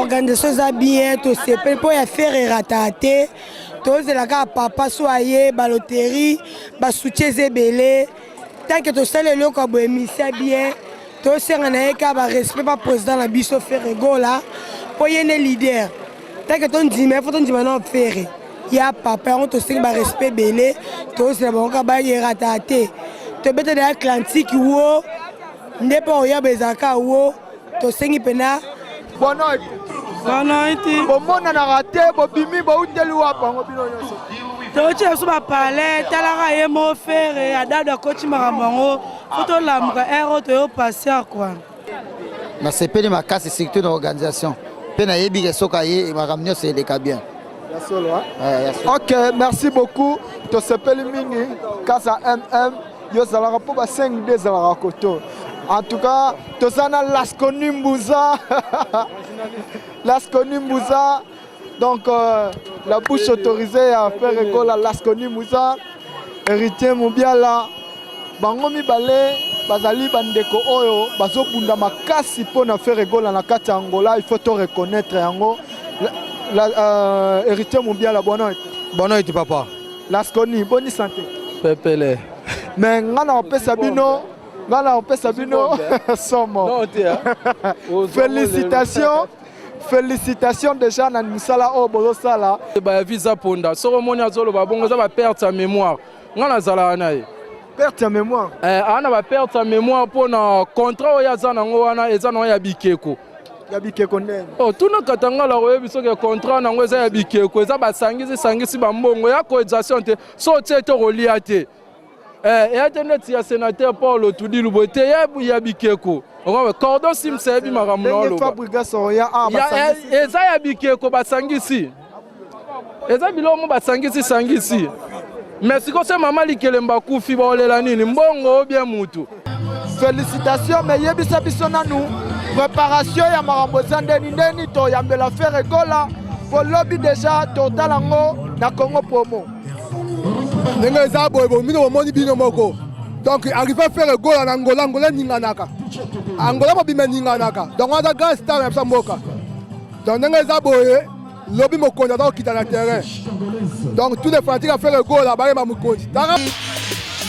Organisation eza bien, tosepeli mpo ya Ferre erataka te. Tozela kaka papa so aye, baloterie, basoutien eza ebele. Tant que tosali eloko ya boye misia bien, tosenga na ye kaka barespect pa président na biso Ferre Gola mpo ye nde leader. Tant que tondima ye, fo tondima na Ferre ya papa yango, tosengi barespect ebele. Tozela bango kaka bayerataka te. Tobeta na Atlantique wo nde mpo oyaba ezalaka wo, tosengi mpena. Bonoit. Bonoit. Bomonanaka te, bobimi, bouteli wapi yango bino nyonso? Touti biso bapale, talaka ye mo Ferre adado akoti makambo yango, fo tolamuka ere oyo toyo patient kua. Nasepeli makasi, surtout na organisation, mpe nayebi ke soki aye, makambo nyonso eleka bien. Ya solo. Ok, merci beaucoup, tosepeli mingi. Kasa mm yo ozalaka mpo ba 5D ezalaka koto. En tout cas toza na Lasconi Mbuza, Lasconi Mbuza, donc la bouche autorisée ya Ferre Gola, Lasconi Mbuza, Héritier Mobiala, bango mibale bazali bandeko oyo bazobunda makasi mpo na Ferre Gola na kati ya Angola. Il faut to reconnaître yango. Héritier Mobiala, boa noite. Boa noite, papa. Lasconi, boni santé? Pepele. Mais nga na kopesa bino, nga na kopesa bino somo. Félicitations, félicitations déjà na mosala oyo bozosala. Baya visa ponda, soki omoni azoloba bongo, eza baperte ya mémoire. Nga nazalaka na ye. Perte ya mémoire? Aa na baperte ya mémoire mpona contrat oyo aza nango wana, eza nango ya bikeko. Ya bikeko ndenge? Oh, tuna Katangala, oyebi soki contrat nango eza ya bikeko, eza basangisi sangisi bambongo ya cotisation te. So otie te, kolia te, eya te neti ya sénateur Paul Tudilu boye te, ya bikeko. Cordon Sims ayebi makambo na oloba. Eza ya bikeko, basangisi, eza biloko mo basangisi sangisi. Mais sikoyo se mama Likelemba akufi, baolela nini? Mbongo ou bien mutu? Félicitation, mais yebisa biso nanu préparation ya makambo eza ndeni ndeni. Toyambela Ferre Gola po lobi déjà totala yango na Congo Promo. Ndenge eza boye, bino bomoni bino moko. Donc arrivé Ferre Gola na Angola, Angola eninganaka, Angola mobima eninganaka. Donc aza grand star na biso mboka. Donc ndenge eza boye, lobi mokonzi aza kokita na terrain. Donc tous les fanatiques ya Ferre Gola bayeba mokonzi.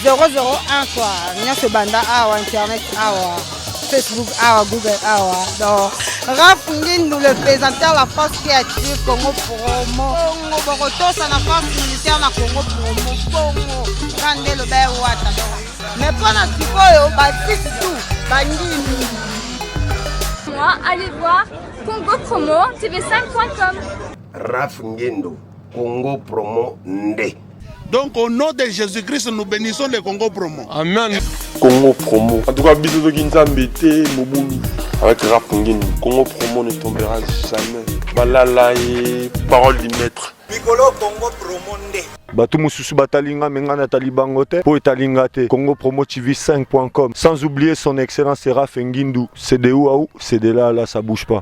001 quoi, nyonso ebanda awa, internet awa, Facebook awa, Google awa. Donc Raf Ngindu, le présentateur, la force qui attire, Congo Promo. Bongo bokotosa na force militaire na Congo Promo. Bongo kande loba ewata. Donc mais mpo na sikoyo basisi tu bangindu. Moi, allez voir Congo Promo TV5.com. Raf Ngendo, Congo Promo Nde. Donc au nom de Jésus-Christ, nous bénissons le Congo Promo. Amen. Congo Promo. En tout cas, bisous de Nzambe te mobulu. Avec Raf Ngendo, Congo Promo ne tombera jamais. Balala et parole du maître. Mikolo Congo Promo nde. Bato mosusu batali nga, me nga natali bango te mpo etali nga te. Congo Promo TV 5.com, sans oublier son excellence Raf Ngindu. C'est de où à où? C'est de là à là, ça bouge pas.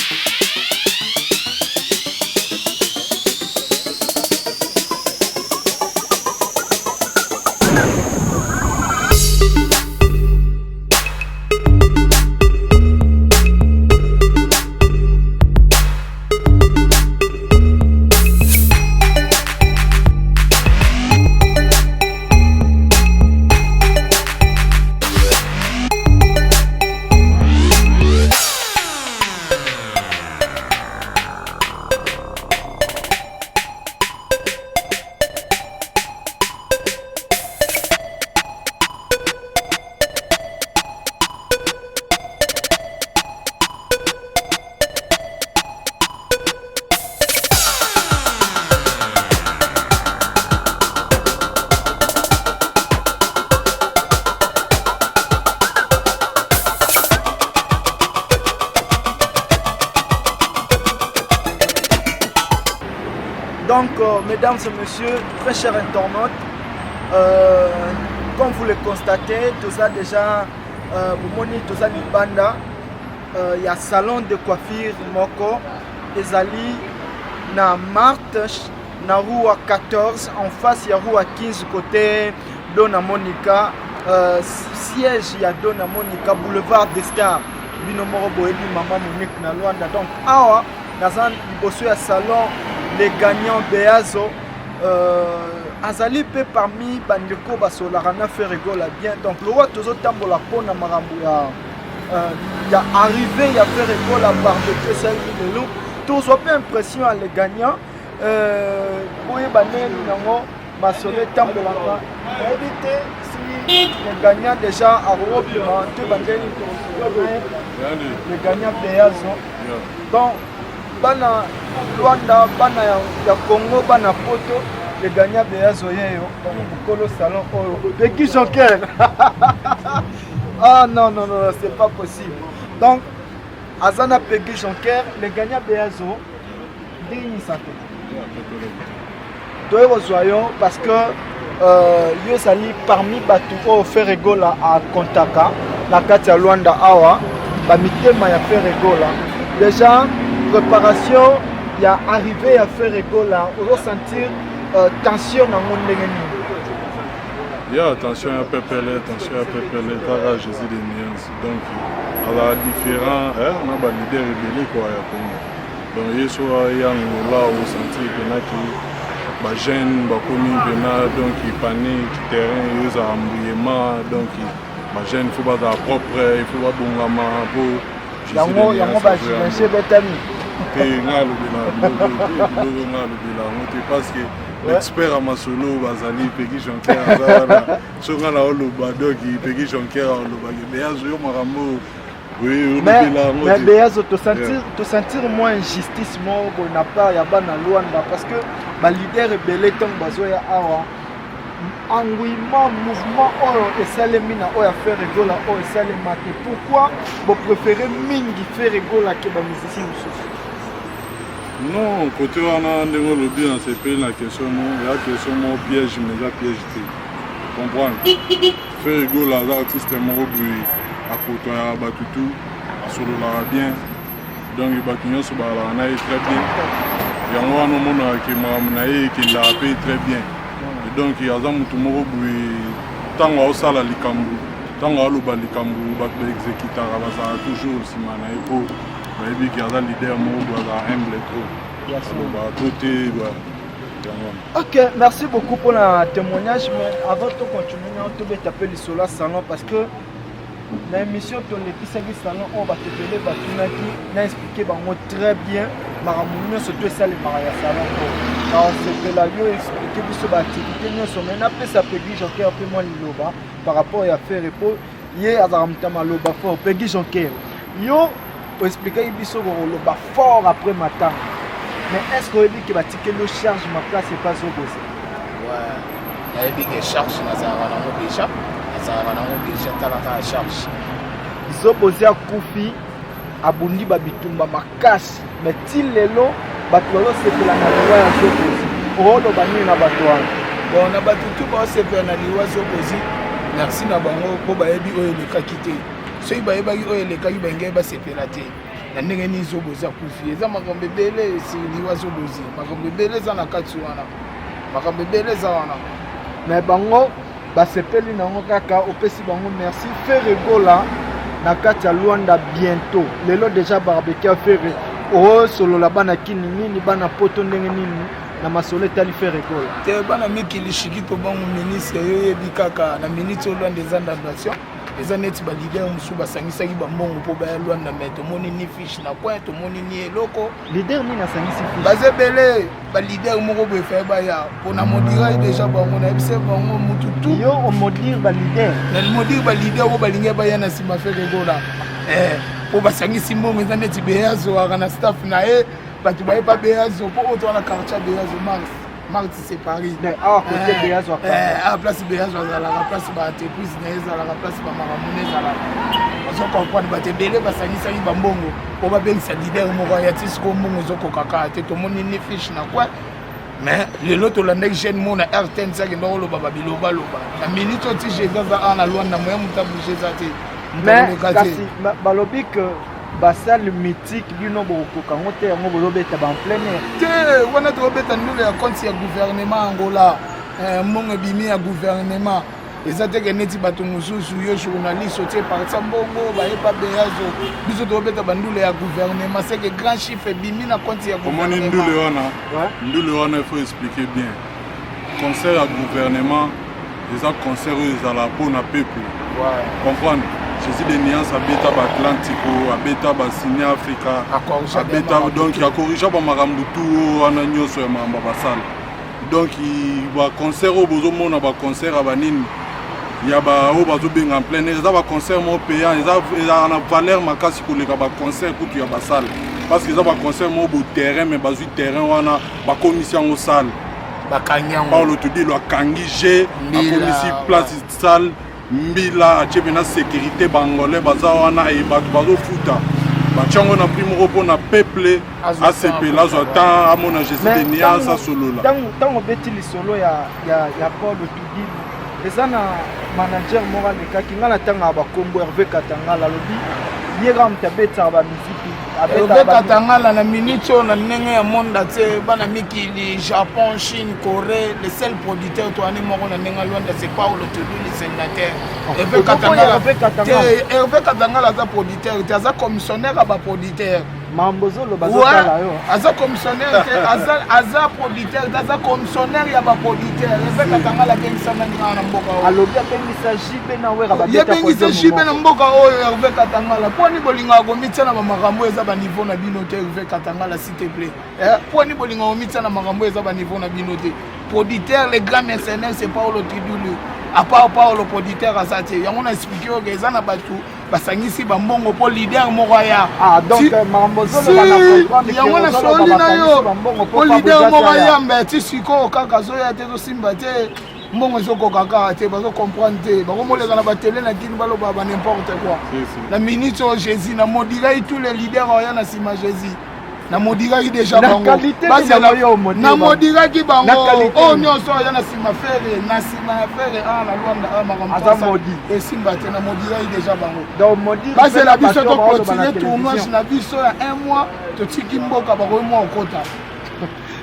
Donc, mesdames et messieurs, très chers internautes, comme vous le constatez, toza déjà, bomoni, toza libanda ya salon de coiffure moko ezali na Marthe, na rua 14, en face ya rua 15, côté Dona Monica, siège ya Dona Monica, boulevard des Stars. Bino moko boyebi mama Monique na Luanda. Donc awa Naza liboso ya salon Le Gagnant Beazo. Euh, azali mpe parmi bandeko basololaka na Ferre Gola bien. Donc lowa tozotambola mpo na makambo ya euh, ya arrivée ya Ferre Gola barbecue esalemi lelo. Tozwa mpe impression ya Le Gagnant euh, boyeba ndenge nini yango masolo etambolaka. Nayebi te si Le Gagnant déjà akokobima toyeba ndenge nini tokosolola Le Gagnant Beazo. Donc bana Luanda, bana ya, ya Congo, bana Poto, le gagnant Beazo yeyo, donc mokolo salon oyo, Peggy Jonker. Ah non non non, c'est pas possible. Donc azana Peggy Jonker, le gagnant Beazo, ndenge nini santé? Toye kozwa yo parce que euh, yo ozali parmi bato oyo Ferre Gola akontaka na kati ya Luanda awa, bamitema ya Ferre Gola. Déjà préparation ya arrivée ya Ferre Gola, ozosentir euh, tension nango ndenge nini? Ya tension ya pepele, tension ya pepele, kaka Jésus de nuance. Donc azala différent eh, na ba leader ebele quoi ya Congo. Donc ye so aya Angola osentir mpena ki bajeune bakomi mpena donc panique terrain yo ezala mbuyema donc bajeune faut bazala propre, il faut babongama mpo yango yango bajimense ebetami te. Nga alobela biloko biloko, nga alobela yango te parce que l'expert ya masolo bazali Peggy Jonker aza wana. So nga na oloba, donc Peggy Jonker alobaki me azwi yo makambo. Mais Beazo, tosentir mwa injustice moko boye na part ya bana Luanda parce que baleader ebele ntango bazoya awa, engouement mouvement oyo esalemi na oyo ya Ferre Gola oyo esalema te. Pourquoi bopréféré mingi Ferre Gola ke bamusicien mosusu? Non, côté wana ndenge olobi, nasepeli na question mo ya question moko piège, mais eza piège te, comprendre. Ferre Gola aza artiste moko boye, akotoyaka bato tu, asololaka bien, donc bato nyonso bazalaka na ye très bien. Yango wana omonaka ke makambo na ye ekendaka mpe très bien. Et donc aza motu moko boye, ntango aosala likambo, ntango aoloba likambo, bato baexécutaka, bazalaka toujours nsima na ye mpo bayebi ke aza leader moko boye, azala humble trop, alobaka to te, yango wana. Ok, merci beaucoup pour le témoignage, mais avant de continuer, on peut taper le solar salon parce que na émission tolekisaki salon oyo, bato ebele batunaki na expliquer bango très bien makambo nyonso to esalemaka ya salon oyo. Naosepela yo expliquer biso baactivité nyonso, mais napesa Peggy Jonker mpe mwa liloba par rapport ya Ferre po ye azalaka moto ya maloba fort. Peggy Jonker, yo oexplikaki biso kokoloba fort après matanga, mais est ce que oyebi ke batikeli yo charge makasi epa Zobozi? Nayebi ke charge nazalaka nango déjà, nazalaka nango déjà. Talaka charge. Zobozi akufi, abundi babitumba makasi, mais ti lelo bato bazosepela na liwa ya Zobozi. Oloba nini na bato wana? Bon, na bato tu baosepela na liwa Zobozi, merci na bango mpo bayebi oyo elekaki te. Soki bayebaki oyo elekaki, balingai basepela te. Na ndenge nini Zobozi akufi? Eza makambo ebele esi liwa Zobozi, makambo ebele eza na kati wana, makambo ebele eza wana. Mais bango basepeli nango kaka, opesi bango merci. Ferre Gola na kati ya Luanda bientôt, lelo déjà barbecue ya Ferre. Osolola bana kini nini, bana Poto ndenge nini na masolo etali Ferre Gola? Te, bana mikili shiki to bango ministre, yo oyebi kaka na minute oyo Luanda eza ndandation, eza neti baleader mosusu basangisaki bambongo mpo baya Lwanda, mais tomoni ni fiche na coin, tomoni ni eloko. Leader nini asangisi fiche? Baza ebele, baleader moko boye faye baya mpona modirai déjà bango, nayebisa bango mutu tu. Yo omodire baleader? Namodire baleader oyo balingi baya na nsima Ferre Gola mpo basangisi mbongo. Eza neti Beazo aka na staff na ye, bato bayepa Beazo mpo oyo towana quartier Beazo Mars, Mars c'est Paris. Awa côté Beazo. Ah, place Beazo azalaka, place baentreprise na ye ezalaka, place bamakambo na ezalaka, bazo comprendre. Bato ebele basangisaki bambongo mpo babengisa leader moko aya. Ti sikoyo mbongo ezokokaka te, tomoni ni fiche na coin. Mais lelo tolandaki jeune mo na RTNC akenda koloba babilobaloba na minute oyo. Ti Jésus aza awa na Lwanda, moya moto abouge eza te. Mais kasi balobi ke basale mythique bino bokokoka yango te, yango bozobeta ba en plein air. Te, wana tokobeta ndule ya compte ya gouvernement Angola. Mbongo ebimi ya gouvernement. Eza te ke neti bato mosusu yo journaliste otie parti ya mbongo baye pa beyazo biso tobeta bandule ya gouvernement c'est que grand chiffre ebimi na compte ya omoni ndule wana ndule wana il faut expliquer bien concert ya gouvernement eza concert oyo ezala mpo na peuple comprendre jésus de nuance abeta baatlantico abeta basine africa abeta donc akorigea bamakambo tu wana nyonso ya makambo ya basala donc ba concert oyo bozomona ba concert ya banini ya baoyo bazobenga en plein air eza ba concert moko payant ezalaka na valeur makasi koleka ba concert kutu ya basale parce que eza ba concert moko bo terrain mais bazwi terrain wana bakomisi yango salle bakangi yango Paulo Tudilo akangi g akomisi place salle Mbila atie pena securite ba angolais baza wana e bato bazofuta batia yango na prix moko mpo na peuple asepela azwa temps amona jésus de nuance asolola ntango obeti lisolo ya, ya, ya paul tudilu eza na manager moko alekaki ngai natangaka bakombo herve katangala alobi ye kaka moto abetisaka bamiziki Herve Katangala na minute oyo na ndenge ya monde entier bana mikili Japon Chine Corée le seul producteur toani moko na ndenge ya Luanda c'est Paulo Tuduli sénateur oh, Herve Katangala te Herve Katangala aza producteur te aza commissionnaire ya ba producteur mambo ozoloba azotala yo aza commissionnaire te aza aza producteur te aza commissionnaire ya ba producteur Herve Katangala abengisa nani awa na mboka oyo alobi abengisa JB na Wera babeta ye bengisa JB na mboka oyo Herve Katangala mpo nini bolingaka komitia na bamakambo eza baniveau na bino te Herve Katangala s'il te plaît eh, mpo nini bolingaka komitia na makambo eza baniveau na bino te producteur le grand mercenaire c'est Paolo Tridulu à part Paolo producteur aza te yango na explique oyo eza na bato basangisi bambongo mpo leader moko aya ah, yango nasololi na yo mpo leader moko aya mbe ti sikoyo kaka azoya te tosimba te mbongo ezokoka kaka te bazo comprendre te bakomoleka na batele na kini baloba ba n'importe quoi na minute oyo jésus na modiraki tous les leaders oya na nsima jésus na modiraki déjà bango na modiraki bango oyo nyonso oya na nsima fere na nsima ya fere awa na lwanda awa makambo esimba te na modiraki déjà bango bazela biso toclotire tournage na biso ya un mois totiki mboka bakoki mwa kokota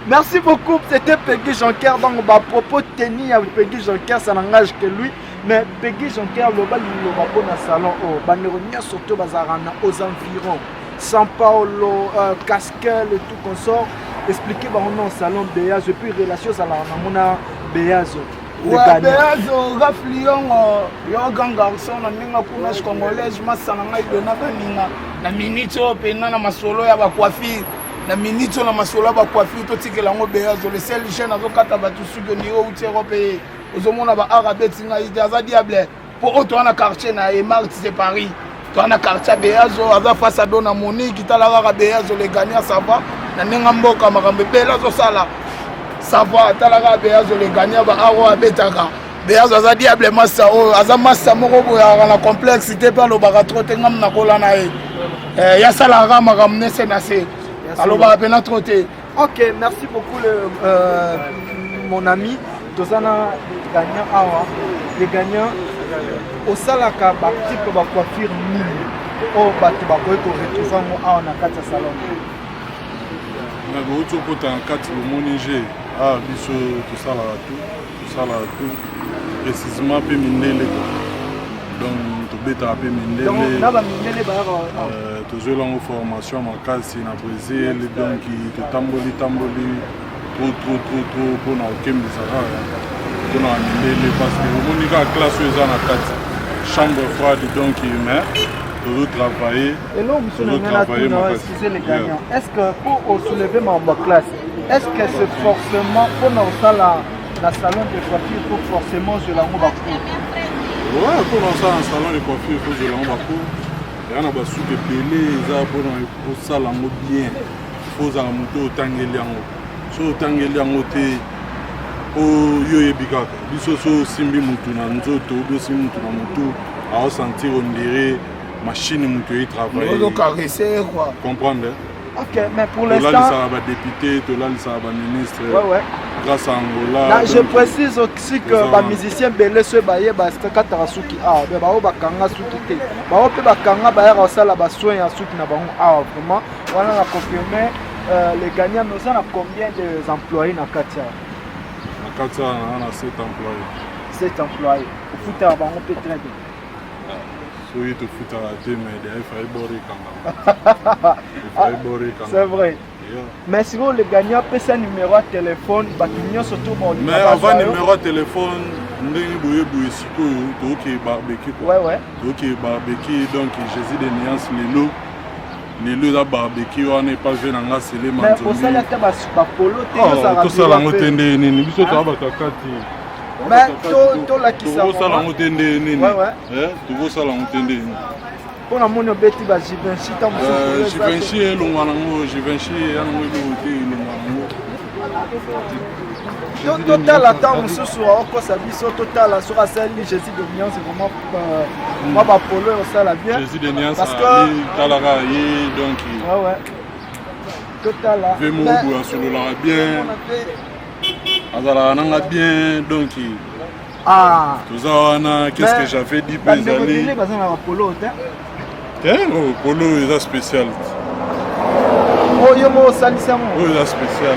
Merci beaucoup, c'était Peggy Jonker. Donc, bah, propos tenus à Peggy Jonker, ça n'engage que lui. Mais Peggy Jonker, le bal, il aura pour dans salon. Oh, bah, surtout, bazarana, aux environs. São Paulo, euh, Casquel, tout consort. Expliquez, bah, on est salon Béazo. Et puis, relation, ça, on a Béazo. Ouais, Beazo, Raf Liongo, yo grand garçon na ndenge kuna congolaise masana ngai dona baninga na minute oyo mpenza na masolo ya bacoiffure na minute oyo na masolo ya bacoiffure totikela yango beazo le seul jeune azokata bato suki ondire outi europe ye ozomona ba art abeti ngai te aza diable mpo oyo toza na quartier na ye mart c'est paris toza na quartier ya beazo aza face a dona monique tala kaka beazo le gagnant ça va na ndenge mboka makambo ebele azosala ça va tala kaka beazo le gagnant ba art oyo abetaka Beazo aza diable masta oyo aza masta moko boye azalaka na complexe te mpe alobaka trop te ngam nakola na ye eh, ye asalaka kaka makambo nese na se alobaka mpena trop te ok merci beaucoup le, euh, mon ami toza na gagnant awa le gagnant osalaka batype bacoiffure nini oyo bato bakoki koretrouve yango awa na kati ya salon na bouti okota na kati bomoni je awa biso tosalaka tout tosala tout précisément mpe mindele quoi donc tobetaka mpe mindele euh, tozwela yango formation makasi na brésil donc totamboli tamboli trop trop trop trop mpona kokembisa kaka mpona mindele parce que omoni kaka classe oyo eza na kati chambre froide donc mais tozo travailler eloko mosusu na ngai natuna excusez les gagnants est ce que mpo osouleve makambo ya classe est ce que c'est forcément mpona kosala na salon de coiffure faut forcément ozwela yango bacours ouais mpona kosala na salon de coiffure faut ozwela yango bacours eya na basuki ebele eza mpona osala yango bien fo ozala moto oyo otangeli yango so otangeli yango te po yo oyebi kaka biso so osimbi motu na nzoto obi osimbi motu na motu aosentir ondire machine motu eyi travaille comprendre Ok, mais pour l'instant. Tolalisaka ba député, tolalisaka ba ministre. Ouais, ouais. Grâce à Angola. Là, je précise aussi que ba musiciens belé ceux baye ba kataka suki ah, ba ba bakanga suki te. Ba pe bakanga ba ya sala ba soins ya suki na bango ah vraiment. Voilà na confirmer euh, les gagnants nous en a combien des employés na Katia Na Katia on a 7 employés. 7 employés ofutaka bango mpe très bien. Soki tofutaka te, mais derrière fallait bord ekangama, fallait bord ekangama. C'est vrai. Mais sikoyo le gagnant apesa numéro ya téléphone, bato nyonso to Mais avant numéro ya téléphone, ndenge boye boye sikoyo tookee barbecue quoi. Tookee barbecue, donc Jésus de nuance, lelo lelo eza barbecue wana epa ve na nga Selema. Osali ata bapolo te? Tosala yango te nde nini? Biso toza bato ya kati. Tolakisa. Tokosala yango te nde nini? Tokosala yango te nde nini? Mpo na moni obeti ba Givenchy ta mosusu. Givenchy elongwa nango, Givenchy eya nango eloko te, elongwa nango. Totala ntango mosusu aokosa biso, totala soki asali Jésus de nuance vraiment mwa bapolo osala bien. Jésus de nuance talaka ye donc. Totala. Ve moko boye asololaka bien, azalaka nanga bien, donc ah. Toza wana, qu'est-ce que j'avais dit mpe ezali baza na bapolo te. Te, polo eza spécial. Oyo mo osalisi yango. Oyo eza spécial,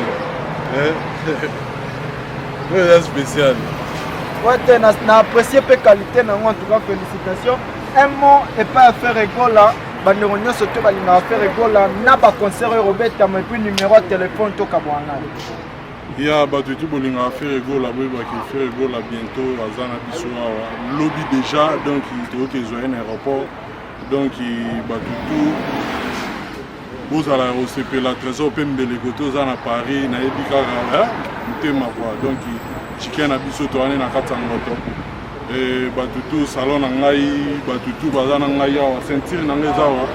oyo eza spécial. Ouais te, na apprécié mpe qualité nango, en tout cas félicitations. Un mot epai ya Ferre Gola, bandeko nyonso to balingaka Ferre Gola na baconcert oyo kobetama, et puis numéro ya téléphone tokabwana. Ya bato etu bolingaka Ferre Gola, boyebaki Ferre Gola bientôt aza na biso awa, lobi déjà, donc toyoki ezwa ye na aéroport. Donc bato tu bozala ya kosepela. Trésor mpe mbeleko toza na Paris, nayebi kaka motema kua, donc chikien na biso towane na kati ya ngoto. Bato tu salon na ngai, bato tu baza na ngai awa, ceinture na ngai eza awa,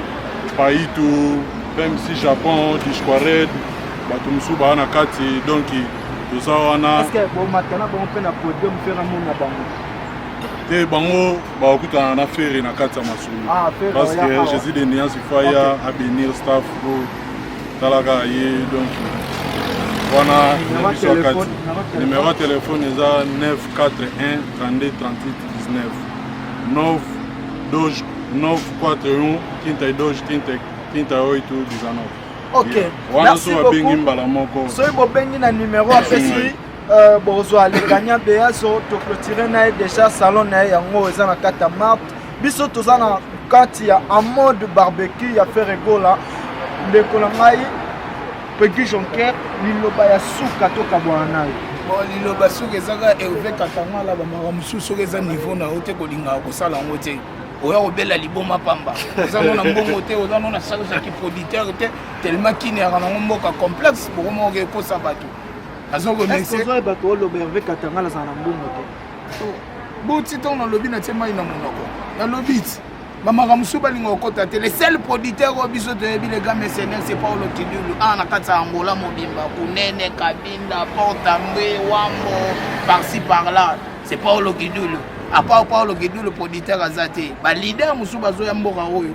Paitu PMC Japon Disquared, bato mosusu baa na kati, donc toza wana. Bomata na bango mpe na podium, mpe namona bango. Te, bango bakokutana na Ferre na kati ya masolo, parce que Jésus de nuance il faut aya abénir staff po talaka ye, donc wana na biso ya kati. Numéro ya telefone eza 941 32 38 19, 9 2 9 4 1 32 30 38 19. Ok. Wana so babengi mbala moko. Soki bobengi na numéro apesi, bozwa le gagnant Beazo. Toclôture na ye déjà salon na ye, yango eza na kati ya Marte. Biso toza na kati ya en mode barbecue ya Ferre Gola. Ndeko na ngai Pegi Jonker, liloba ya suka tokabwana na yo. Bon, liloba suka ezaka Herve Katangala, bamaka mosusu soki eza niveau na yo te, kolingaka kosala yango te, oya kobela liboma pamba. Oza no na mbongo te, oza no na charge ya kiproducteur te, tellement kini yaka nango mboka complexe, bokomoko ekosa bato. Azokoyeba oloba Herve Katangala azala na mbongo te. Boti ntango nalobi natie mai na monoko, nalobi ti bamaka mosusu balinga kokɔta te. Le seul producteur oyo biso toyebi, le grand mercenaire, c'est Paulo Kidulu awa na kati ya Angola mobimba, Kunene, Kabinda, Portambe, Wambo, par-ci par-là, c'est Paulo Kidulu. À part Paulo Kidulu, producteur aza te. Baleader mosusu bazoya mboka oyo,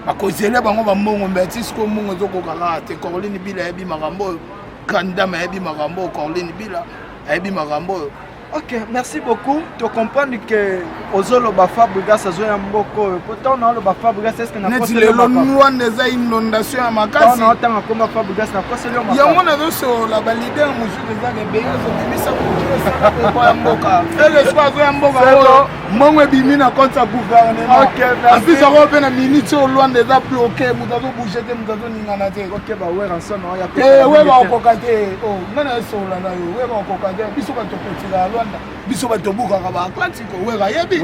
bakozele bango bambongo, mbe ti sikoyo mbongo ezokoka kaka te. Corline Bila ayebi makambo oyo, grande dame ayebi makambo oyo, Corline Bila ayebi makambo oyo. Ok, merci beaucoup. Tocomprendre que ozoloba Fabregas azoya mboka oyo, po ntango naoloba Fabregas, est ce que neti lelo Lwanda eza inondation ya makasi. Naotanga komba Fabregas, nakoseli yo. Yango nazosolola, baleader mosusu ezaka ebele, azobimisa koya mboka elespo, azoya mboka oyo, mbongo ebimi na compte ya gouvernement. Apesaka mpe na minute oyo Lwanda eza bloqué, moto azobouge te, moto azoningana te. Te, weba okoka te, nga nasolola na yo, weba okoka te. Biso bato kotikaka Lwanda, biso bato tobukaka baatlantico, wera yebi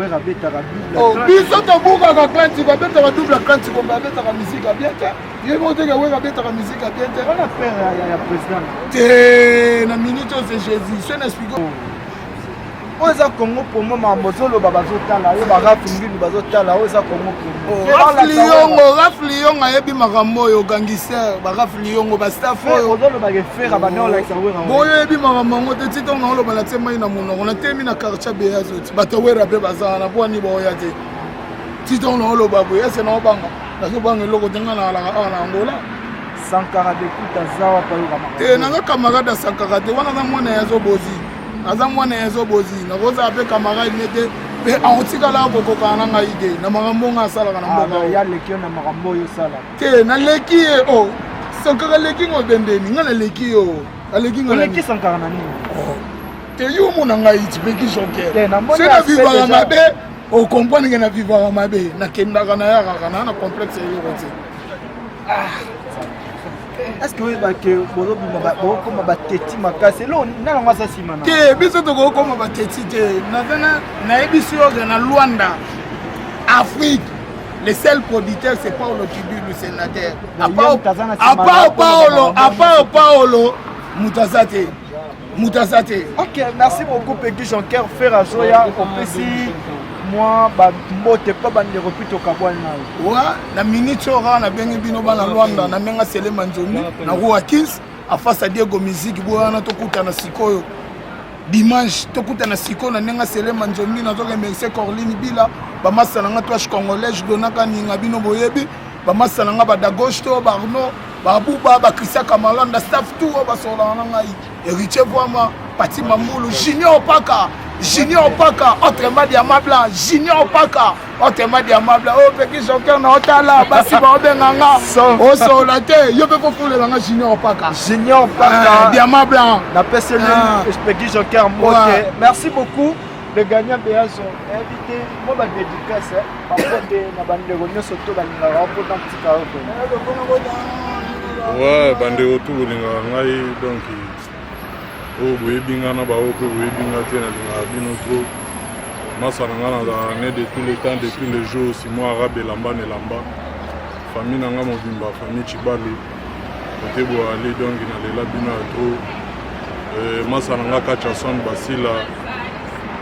biso tobukaka Atlantico, abetaka double Atlantico, mpe abetaka musique ya bien te. Yebi oteke wera abetaka musique ya bien te te. Na minute oyo c'est Jésus so na explique. Oyo eza Congo Promo, makambo ozoloba bazotala yo, barafu ngini bazotala. Oyo eza Congo Promo. Raf Liyongo, Raf Liyongo ayebi makambo oyo, gangster baraf Liyongo, bastaff oyo. Ozolobaka efera banda olakisa wera. Boyo oyebi makambo yango te. Ti ntango naoloba natie mai na monoko, natemi na quartier Beyazo ti bato wera mpe baza wana, po ani baoya te. Ti ntango naoloba boye ese naobanga, nazobanga eloko te, ngai naalaka awa na Angola. Sankara de Kuta aza wapi? Ayoka. Te, naza camarade ya Sankara te, wana aza mwana ya Zobozi, aza mwana ya Zobozi. Nakozala mpe camarade ne te, mpe akotikala akokokana na ngai te na makambo nga asalaka na mboka. Ya leki yo na makambo oyo osala? Te, naleki ye o Sankara aleki ngo bendeni, ngai naleki yo, aleki nga. Oleki Sankara na nini? Te yo omona ngai tipeki joker. Soki na vivaka mabe okomprendre ke na vivaka mabe nakendaka nayakaka naa na complexe ya eloko te. Ah. Est ce que oyeba ke bozobima bokokoma bateti makasi eloko na yango aza nsima na te biso tokokoma bateti te naza nayebisi yo ke na Luanda Afrique le seul producteur c'est Paolo Kibilu sénateur à part Paolo à part Paolo moto aza te moto aza te ok merci beaucoup Peggy Jonker Ferre azoya opesi mwa bambote mpo bandeko mpi tokabwani nayo wa na minute oyo kaka nabengi bino bana Luanda na ndenge Selema Nzombi na Roi Kis afasa Diego Musique boyo wana tokutana sikoyo dimanche tokutana sikoyo na ndenge Selema Nzombi nazo remercier Corline Bila bamasa na nga toache congolais donaka ninga bino boyebi bamasa na nga badagosto barno babuba bacristian kamalanda staff tout oyo basololaka na ngai héritier voama pati mambulu junior paka junior paka autrement diamant blanc junior paka autrement diamant blanc oyo peki joker na otala basi baobenga nga osolola te yo mpe kofulela nga junior paka junior paka diamant blanc napeseli peki joker mbote merci beaucoup le gagnant beazo nayebi te mwa badédicace bambote na bandeko nyonso to balingaka mpo na tika yo ouais bandeko tu bolingaka ngai donc oyo boyebi ngai na baoyo mpe boyebi ngai te nalingaka bino trop masa na ngai nazalaka ne de tous les temps de tous les jours simo arabe elamba na elamba famille na ngai mobimba famille chibalu kote boali donc nalela bino ya trop euh, masa na ngai kachason basila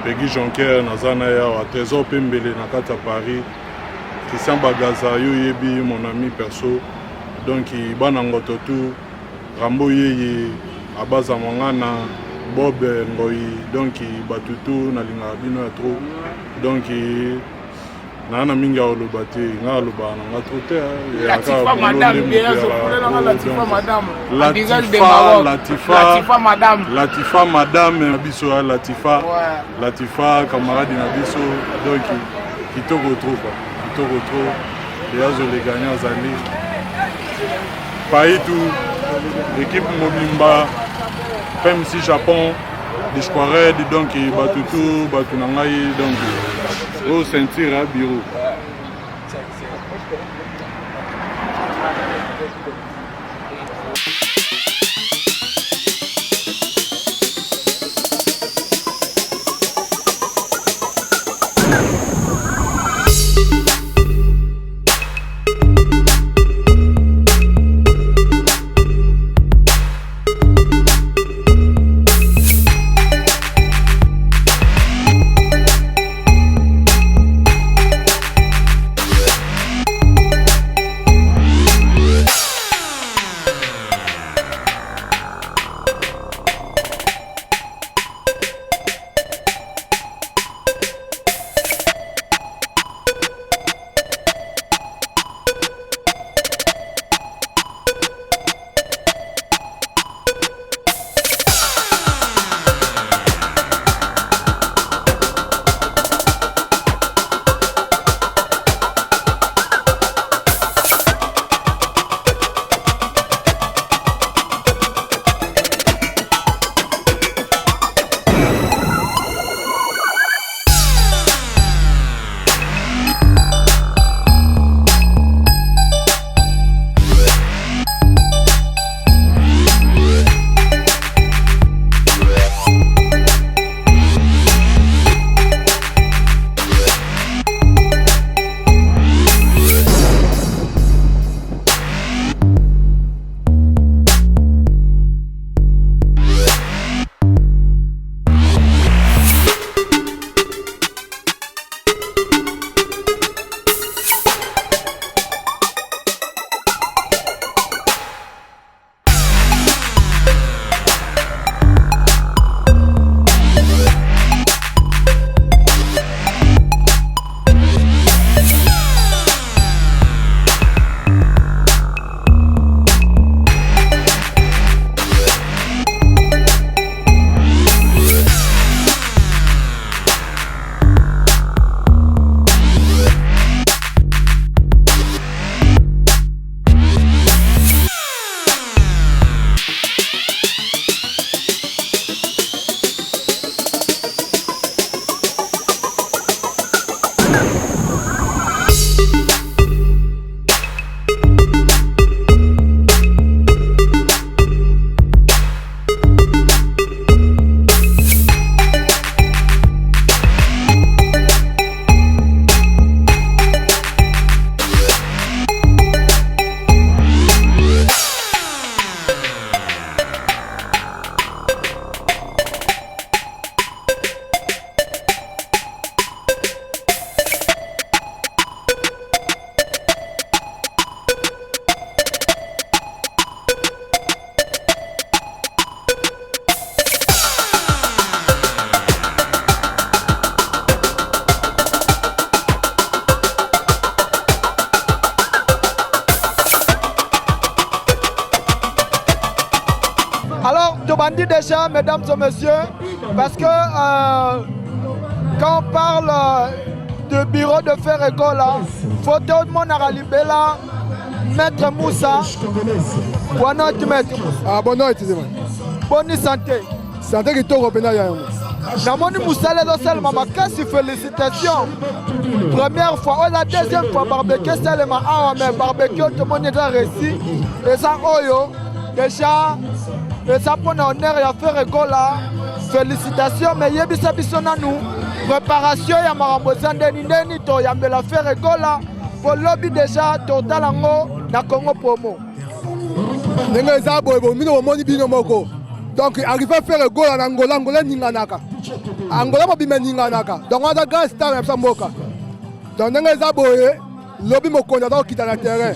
pegi jonker naza na ye awa trésor pembele na kati ya paris christian bagaza yo oyebi mon ami perso donc bana ngoto tout rambo yeye abaza mwangana bob ngoi donc bato tout nalingaka bino ya trop donc naa na mingi ya koloba te ngai alobaka na nga trop te Latifa madame Latifa madame Latifa madame Latifa madame na biso ya Latifa Latifa camarade na biso donc kitoko trop quoi kitoko trop Beazo le gagnant azali Paitu équipe mobimba PMC Japon Disquared donc bato tout bato na ngai donc oyo ceinture ya bureau tobandi déjà, mesdames et messieurs, parce que euh, quand on parle de bureau de Ferre Gola, faut tomonaka libela maître Moussa. Boa noite, maître Moussa. Ah, boa noite, Boni santé. Santé kitoko mpenza ya yango. Namoni mosala ezosalema makasi, félicitation. Première fois, oyo eza deuxième fois barbecue esalema awa, mais barbecue tomoni eza réussi. Eza oyo déjà eza mpona honneur ya Ferre Gola. Félicitation, mais yebisa biso nanu préparation ya makambo eza ndeni ndeni toyambela Ferre Gola po lobi déjà totala yango na Congo Promo. Ndenge eza boye bino bomoni bino moko. Donc arrivé Ferre Gola na Angola, Angola eninganaka. Angola mobimba eninganaka. Donc aza grand star na biso mboka. Donc ndenge eza boye lobi mokonzi aza kokita na terrain.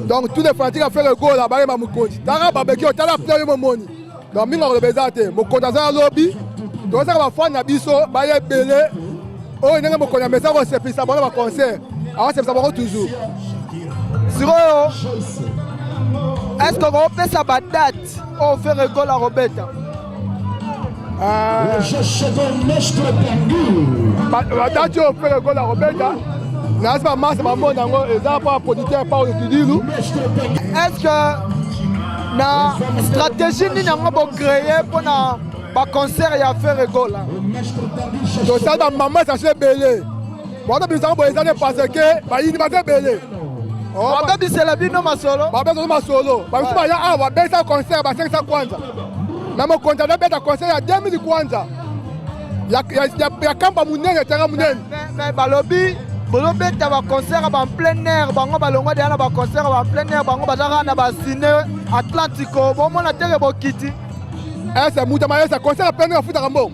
Donc tous les fanatiques ya Ferre Gola bayeba mokonzi. Tala barbecue, tala plein yo momoni. Donc mingi akoloba eza te. Mokonzi aza ya lobi. Tozaka bafani na biso baya ebele oyo ndenge mokonzi amesa kosepelisa bango na baconcert akosepelisa bango toujours. Sikoyo est ce que okopesa badate oyo Ferre Gola akobeta? Badate oyo Ferre Gola akobeta nasi bamasa bamona yango eza mpo producteur Paulo Tudilu. Est ce que na stratégie nini yango bocreye mpona baconcert ya Ferre Gola? Tosali bamama sashe ebele bazobimisa yango boye eza ne parce que bayini baza ebele. Babebisela bino masolo, babebisela masolo. Bamisu baya awa babebisa concert ba 500 kwanza na mokonzi azobeta concert ya 2000 kwanza ya kamba monene, terrain monene. Mais balobi bozobeta baconcert ya ba plein air, bango balongwa deya na baconcert ya ba plein air, bango baza kaka na bacine Atlantico, bomona teke bokiti. Ese moto mayesa concert ya plein air afutaka mbongo,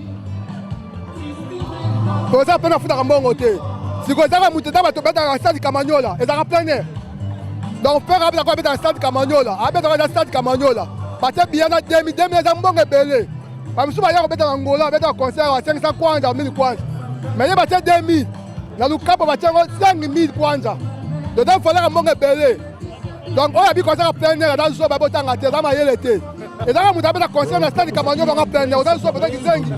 toza mpe nafutaka mbongo te. Sikoyo ezaka moto eza bato betaka stade Kamanyola, ezalaka plein air. Donc Ferre abetaka, abetaka stade Kamanyola, abetaka eza stade Kamanyola, batie biya na 2000 2000 eza mbongo ebele. Bamisusu baya kobeta na Angola, babetaka concert ya 500 kwanza, 1000 kwanza, mais ye batie 2000 na Lukapo, batie yango 5000 kwanza, donc eza falaka mbongo ebele. Donc oyo abi concert ya plein air aza zoba, botanga te, aza mayele te. Ezaka moto abeta concert na stade Kamanyola yango plein air, oza zoba, oza kizengi.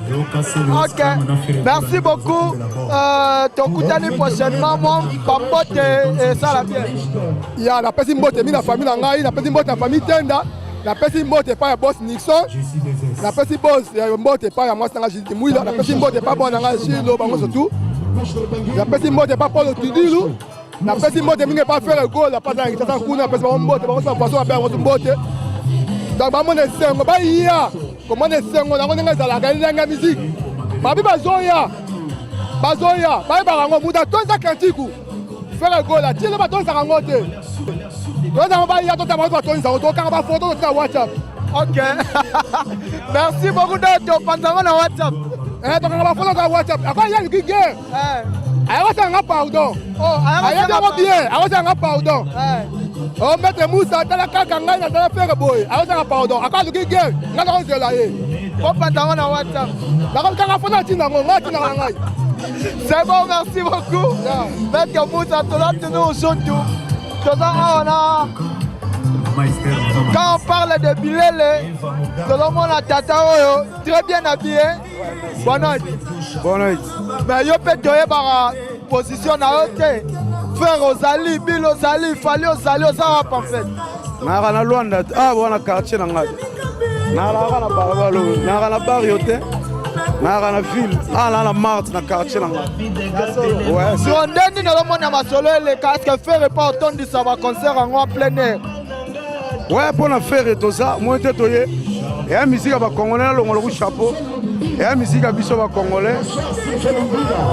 Ok, merci beaucoup. Euh, tokutani prochainement mwa bambote esala bien. Ya napesi mbote mi na famille na ngai, napesi mbote na famille Tenda, napesi mbote epai ya boss Nixon, napesi boss ya mbote epai ya mwasi na ngai Judith Mwila, napesi mbote epai bwana na ngai Shilo bango surtout, napesi mbote epai Paulo Tudilu, napesi mbote mingi epai Ferre Gola pasa na Kinshasa kuna, napesi bango mbote bango façon babenga bango mbote. Donc bamona esengo, baya komona esengo nango ndenge ezalaka elenge ya musique. Babi bazoya, bazoya bayebaka yango moto atonza kantiku Ferre Gola tilo batondisaka yango te, toyezango baya totala bango batondisa yango, tokanga bafoto totina WhatsApp. Ok, merci beaucoup. Donc topanza yango na WhatsApp. Tokanga bafoto na WhatsApp. Akoya luki guerre, ayakosala nga pardon, ayebi yango bien, akosala nga pardon. O maître Moussa, tala kaka ngai nazala Ferre boye, akosala pardon, akaluki guerre, ngai nakozela ye. Bopanza yango na WhatsApp. Nakokanga foto atinda yango, ngai atindaka na ngai. C'est bon, merci beaucoup. Maître Moussa, toza toujours Zuntu. Toza awa na quand on parle de bilele, tozomona tata oyo très bien habillé. Bonne nuit. Bonne nuit. Mais yo mpe toyebaka position na yo te. Frère ozali, Bill ozali, Fally ozali, oza wapi en fait? Nayaka na Luanda, ah wana quartier na ngai. Nalaka na balabala oyo, nayaka na barrio te, nayaka na ville, ah naa na Marte na quartier na ngai. Ouais. Siko ndeni nazomona masolo eleka, est-ce que Ferre pa otondisa ba concert yango en plein air? Ouais, mpo na Ferre toza moi te, toye eya misika ya bacongolais, nalongola ku chapeau, eya misika biso bacongolais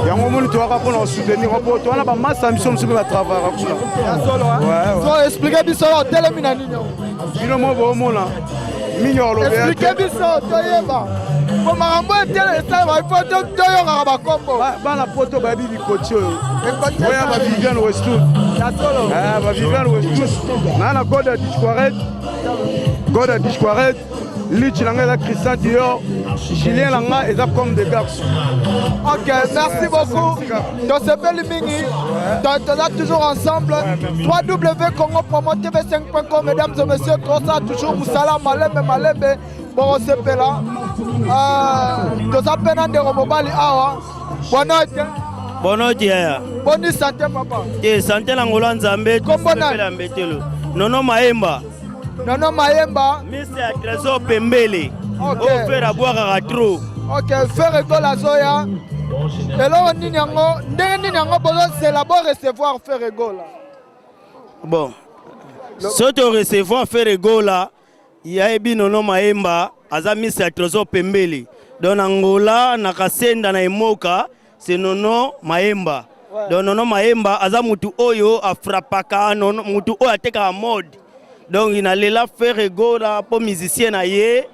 yango omoni toyaka mpona kosoutenir mpo towana bamasa biso mosusu mpe batravayaka kuna. So explike biso otelemi na nini? Bino mo boomona mingi olobi. Explike biso toyeba po makambo etele esalema, ifo toyokaka bakombo. Bana poto bayebi bikoti oyo oya ba Viviane Westwood, ba Viviane Westwood naa na God ya Disquaret, God ya Disquaret. Litch na ngai eza Christian Dior, Julien na ngai eza comme des garçons. Ok, merci beaucoup. Tosepeli mingi. Toza toujours ensemble. www.congopromotv5.com mesdames et messieurs, toza toujours musala malembe malembe bokosepela. Euh, toza mpe na ndeko mobali awa. Boa noite. Boa noite yaya. Boni santé papa. Te santé na ngolo Nzambe. Kombo nani? Mbetelo. Nono Mayemba. Nono Mayemba. Mister Trésor Pembele. Ok. Oyo Ferre abwakaka trop. Ok, Ferre Gola azoya. Eloko nini yango, ndenge nini yango bozozela bo recevoir Ferre Gola? Bon. Soki to recevoir Ferre Gola, yayebi Nono Mayemba aza Mister Trésor Pembele. Donc na Angola, na Kasenda, na Emoka, c'est Nono Mayemba. Ouais. Donc Nono Mayemba aza mutu oyo afrapaka nono mutu oyo atekaka mode. Donc nalela Ferre Gola po musicien na ye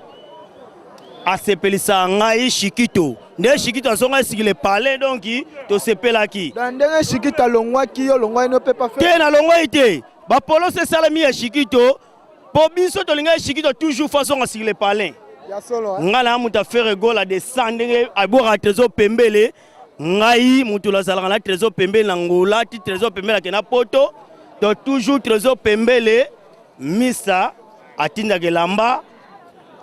asepelisaka ngai Shikito. Nde Shikito azonga esiki le palais donc tosepelaki. Donc ndenge Shikito alongwaki yo olongwaki no mpe pa Te nalongwaki te. Ba polos esalami ya Shikito po biso tolingaki Shikito toujours faut azonga sur le palais. Ya solo. Ngai na moto ya Ferre Gola de sang ndenge abwaka Trésor Pembele. Ngai moto nazalaka na Trésor Pembele na Angola ti Trésor Pembele akenda poto. Donc toujours Trésor Pembele misa atindaka elamba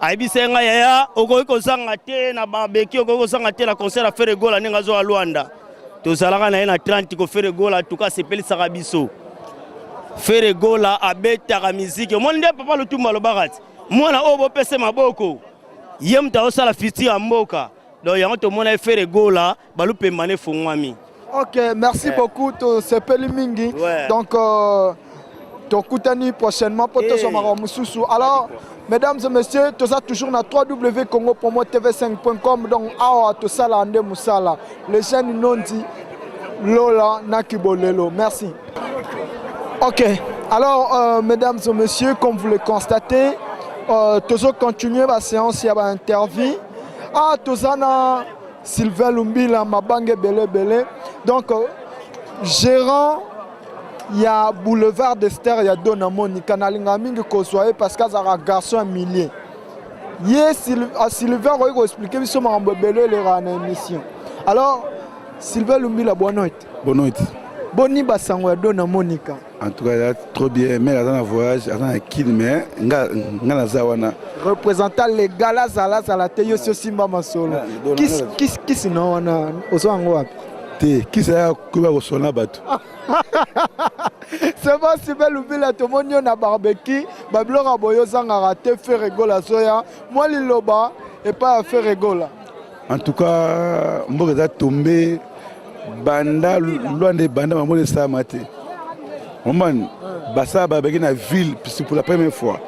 ayebisa ngai yaya okoki kozanga te na barbecue okoki kozanga te na concert ya Ferre Gola ndenge azwa Luanda. Tozalaka na ye na 30 ko Ferre Gola tuka asepelisaka biso. Ferre Gola abetaka miziki omoni nde papa Lutumba alobaka ti mwana oyo bopese maboko ye moto azosala futur ya mboka. Donc yango tomona ye Ferre Gola balupemba ne fongwami. Ok, merci beaucoup tosepeli mingi. Ouais. Donc tokutani prochainement po tozwa makambo mosusu. Alors mesdames et messieurs, toza toujours na www.congopromotv5.com. Donc awa tosala nde mosala. Les jeunes nondi Lola na Kibolelo. Merci. Ok, alors mesdames et messieurs, comme vous le constatez, toujours continuer la séance, il y a une interview. Ah, tozana Sylvain Lumbila, Mabange Bele Bele. Donc, gérant, il y a Boulevard d'Esther, il y a Dona Monica, nalinga mingi kozwa ye parce qu'azalaka garçon ya millier. Ye Sylvain akoki koexplike biso makambo ebele elekaka na émission. Alors, Sylvain Lumbila, boa noite. Boa noite. Boni basango ya Dona Monica? En tout cas, eza trop bien. Mais aza na voyage, aza na Kin, mais nga nga naza wana. Représentant légal azala azala te yo si osimba masolo. Kisi kisi kisi na wana ozwa yango wapi? Te, kisi aya koyeba kosona bato. C'est bon, Sylvain Lumbila, tomoni yo na barbecue, ba biloko ya boye ozangaka te. Ferre Gola azoya. Mwa liloba epai ya Ferre Gola. En tout cas, mboka eza tombé banda Luanda ebanda mamoni esalama te. Omani basala babaki na ville pour la première fois.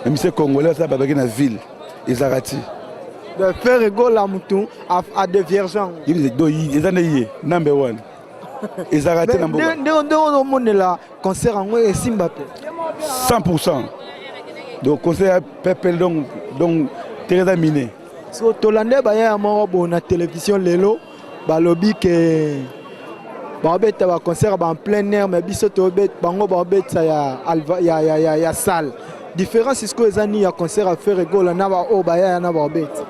Mais monsieur congolais basala babaki na ville ezalaka ti. De Ferre Gola mutu a déviergeant. Eza nde ye number one. Ezalaka te na mboka. Ndenge ndenge ozomonela concert yango esimba te. 100%. Donc concert ya peuple donc Teresa Miné. So tolande baya moko bo na télévision lelo balobi ke babeta ba concert ba en plein air mais biso tobeta bango babeta ya ya ya ya, ya salle. Différence siko eza ni ya concert à Ferre Gola na ba o baya na babeta.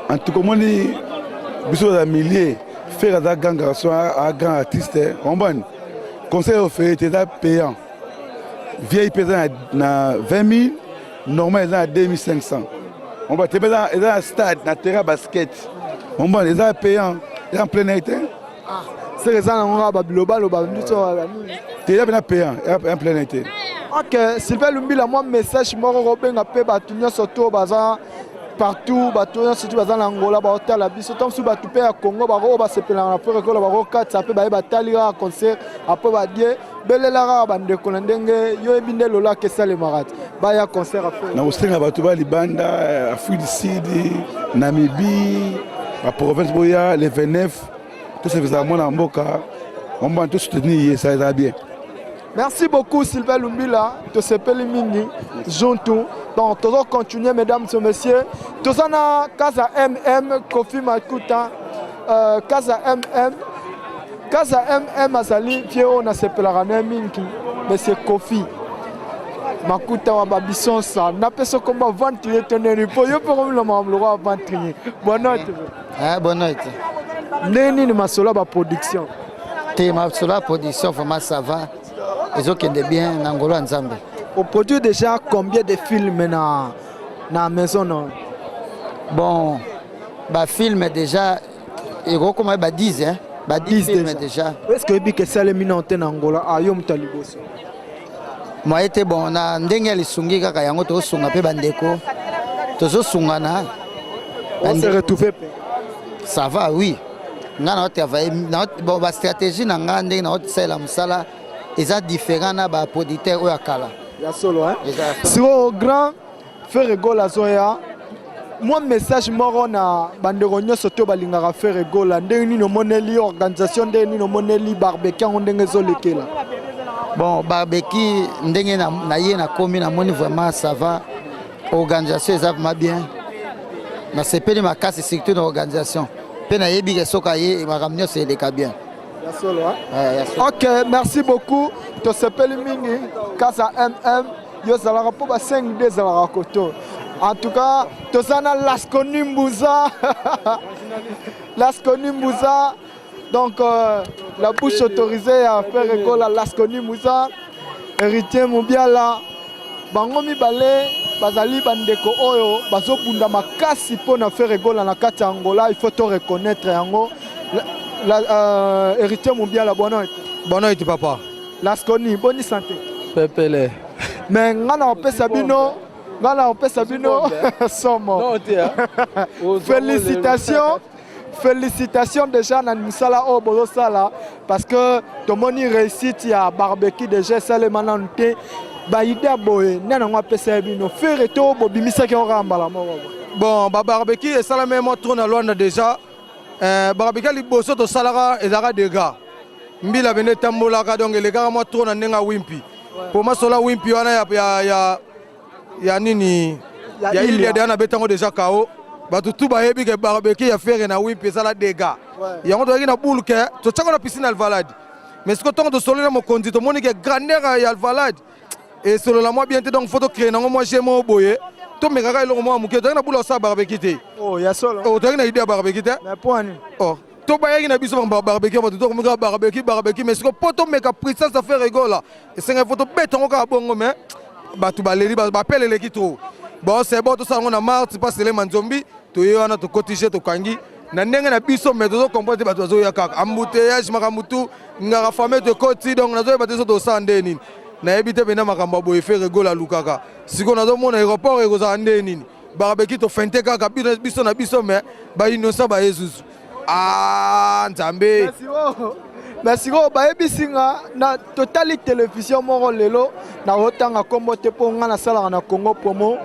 En tout cas moni biso za millier Ferre aza grand garçon, un grand artiste, comprendre. Concert offert eza payant. VIP eza na 20 000, normal eza na 2 500. On va te eza na stade na terrain basket. Comprendre, eza payant, eza en plein air te. Ah, c'est eza nango kaka babilobaloba biso te eza mpena payant, eza en plein air te. Ok, Sylvain Lumbila, mwa message moko kobenga mpe bato nyonso to baza partout, bato nyonso ti baza na Angola baotala biso, ntango mosusu bato mpe ya Congo oyo basepelaka na Ferre Gola bakokatisa mpe baye batali kaka concert apres badie belela kaka bandeko na ndenge yo yebi nde lolaka esalemaka te baya concert ya Ferre. Na kosenga bato ba libanda Afrique du Sud, Namibie, ba province boya le 29 tosepesaka mwana mboka omba tosoutenir ye, ça eza bien. Merci beaucoup Sylvain Lumbila, tosepeli mingi juntu. Donc tozo continuer mesdames et messieurs. Tozana Kaza MM Kofi Makuta, Kaza MM Kaza MM azali vieux oyo nasepelaka na ye mingi, monsieur Kofi. Makuta wa babisonsa napesa kombo aventurier to ndeni mpo yo mpe okomina makambo lokola aventurier. Bonne Eh, bonne Ndenge nini masolo ya baproduction? Te, masolo ya production vraiment ça va, ezokende bien na ngolo ya Nzambe. Oproduire déjà combien de films na maison no? Bon, bafilme déjà ekokoma ba 10, hein? Ba 10 films déjà. Est ce que oyebi ke esalemi nano te na Angola? Ayo moto ya liboso. Moye te. Bon, na ndenge ya lisungi kaka yango tozosunga mpe bandeko, tozosungana. On se retrouve mpe. Ça va, oui. Nga na otravaille, bon, bastratégie na nga, ndenge na osalela mosala eza différent na baproducteur oyo ya kala. Ya solo, hein? Sikoyo grand Ferre Gola azoya, mwa message moko na bandeko nyonso to balingaka Ferre Gola. Ndenge nini omoneli organisation? Ndenge nini omoneli barbecue yango, ndenge ezolekela? Bon, barbecue, ndenge na ye nakomi, namoni vraiment ça va, organisation eza vraiment bien. Nasepeli makasi, surtout na organisation, mpe nayebi ke soki aye, makambo nyonso eleka bien. Ya solo, hein? Ok, merci beaucoup, tosepeli mingi. Kasa yo ozalaka mpo ba 5D ezalaka koto. En tout cas toza na Lasconi Mbuza, Lasconi Mbuza, donc la bouche autorisée ya Ferre Gola, Lasconi Mbuza, Héritier Mobiala, bango mibale bazali bandeko oyo bazobunda makasi mpo na Ferre Gola na kati ya Angola. Il faut to reconnaître yango. Héritier Mobiala, bonne noite. Bonne noite, papa. Lasconi, boni santé? Pepele. Mais nga na kopesa bino, nga na kopesa bino somo. Félicitations, félicitations déjà na mosala oyo bozosala, parce que tomoni réussite ya barbecue déjà esalema nanu te. Baide ya boye, nde nango apesa ye bino Ferre to bobimisaki yango kaka mbala moko? Bon, babarbecue esalami mwa trop na Lwanda déjà. Barbecue ya liboso tosalaka ezalaka dégâts, mbila pene etambolaka, donc elekaka mwa trop na ndenge ya Wimpi, po masola Wimpi wana ya nini ya Ilia deya nabetango déjà kao. Bato tu bayebi ke barbecue ya Ferre na Wimpi ezala dégâts. Yango tozalaki na boule ke totiaka na piscine Alvalade, mais siko ntongo tosololi na mokonzi, tomoni ke grandeur ya Alvalade esolola mwa bien te, donc faut tocréer nango mwa jeu moko boye, tomekaka eloko mwa moke. Tozalaki na boule osala barbecue te. Ya solo. Tozalaki na idée ya barbecue te. Oh, tobayaki na biso barbecue, bato tokomika barbecue, barbecue, mais siko mpo tomeka puissance ya Ferre Gola, esengaki faut tobeta yango kaka bongo, mais bato baleli, bapele eleki trop. Bon, c'est bon, tosala yango na Marte mpa Selema Nzombi. Toye wana, tokotise, tokangi na ndenge na biso, mais tozocomprendre te, bato bazoya kaka, embouteillage, makambo tu ngaka fame tokoti. Donc nazoyeba te so tosala nde nini, nayebi te mpenza makambo ya boye. Ferre Gola alukaka sikoyo, nazomona aéroport ekozala nde nini. Barbecue tofente kaka biso na biso, mais bainnocent baye zuzu. Ah, Nzambe! Mais sikoyo bayebisi nga na totali télévision moko lelo, nakotanga nkombo te mpo nga nasalaka na Congo Promo,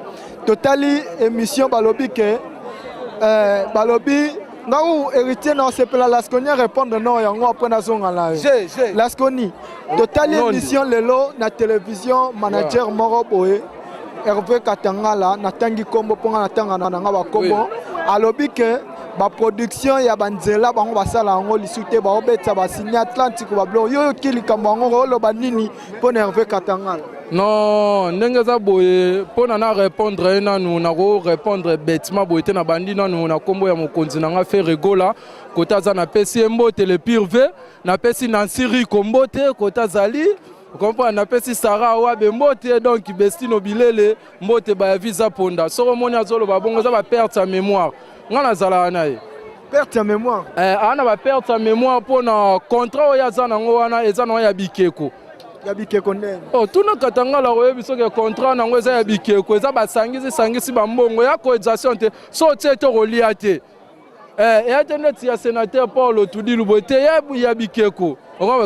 totali émission, balobi ke balobi nga u Héritier na osepela. Lasconi répondre non yango, après nazonga na yo. Lasconi, totali émission lelo na télévision, manager moko boye, Hervé Katangala, natangi nkombo mpo nga natanga na nga bakombo, alobi ke baproduction ya banzela bango basala yango lisu te, baobetisa basini Atlantique babiloko. Yo yoki likambo yango, oloba nini mpo na Hervé Katangala? Non, ndenge eza boye, mpo na répondre ye nanu, nakorépondre bêtement boye te. Na bandi nanu na nkombo ya mokonzi na nga Ferre Gola, kote aza, napesi ye mbote, le pire v. Napesi Nancy Rico mbote, kote azali, comprendre. Napesi Sara Awabe mbote, donc Bestino Bilele mbote, baya visa ponda. Soki omoni azoloba bongo, eza baperte ya mémoire. Nga nazalaka na ye. Perte ya mémoire? Eh, aa na baperte ya mémoire mpo na contrat oyo aza nango wana, eza nango ya bikeko. Ya bikeko ndenge? Oh, tuna Katangala, koyebi soki contrat nango eza ya bikeko, eza basangisi sangisi bambongo ya cotisation te. So otie te, kolia te. Eya te neti ya sénateur Paul Tudilu boye te, ya bikeko.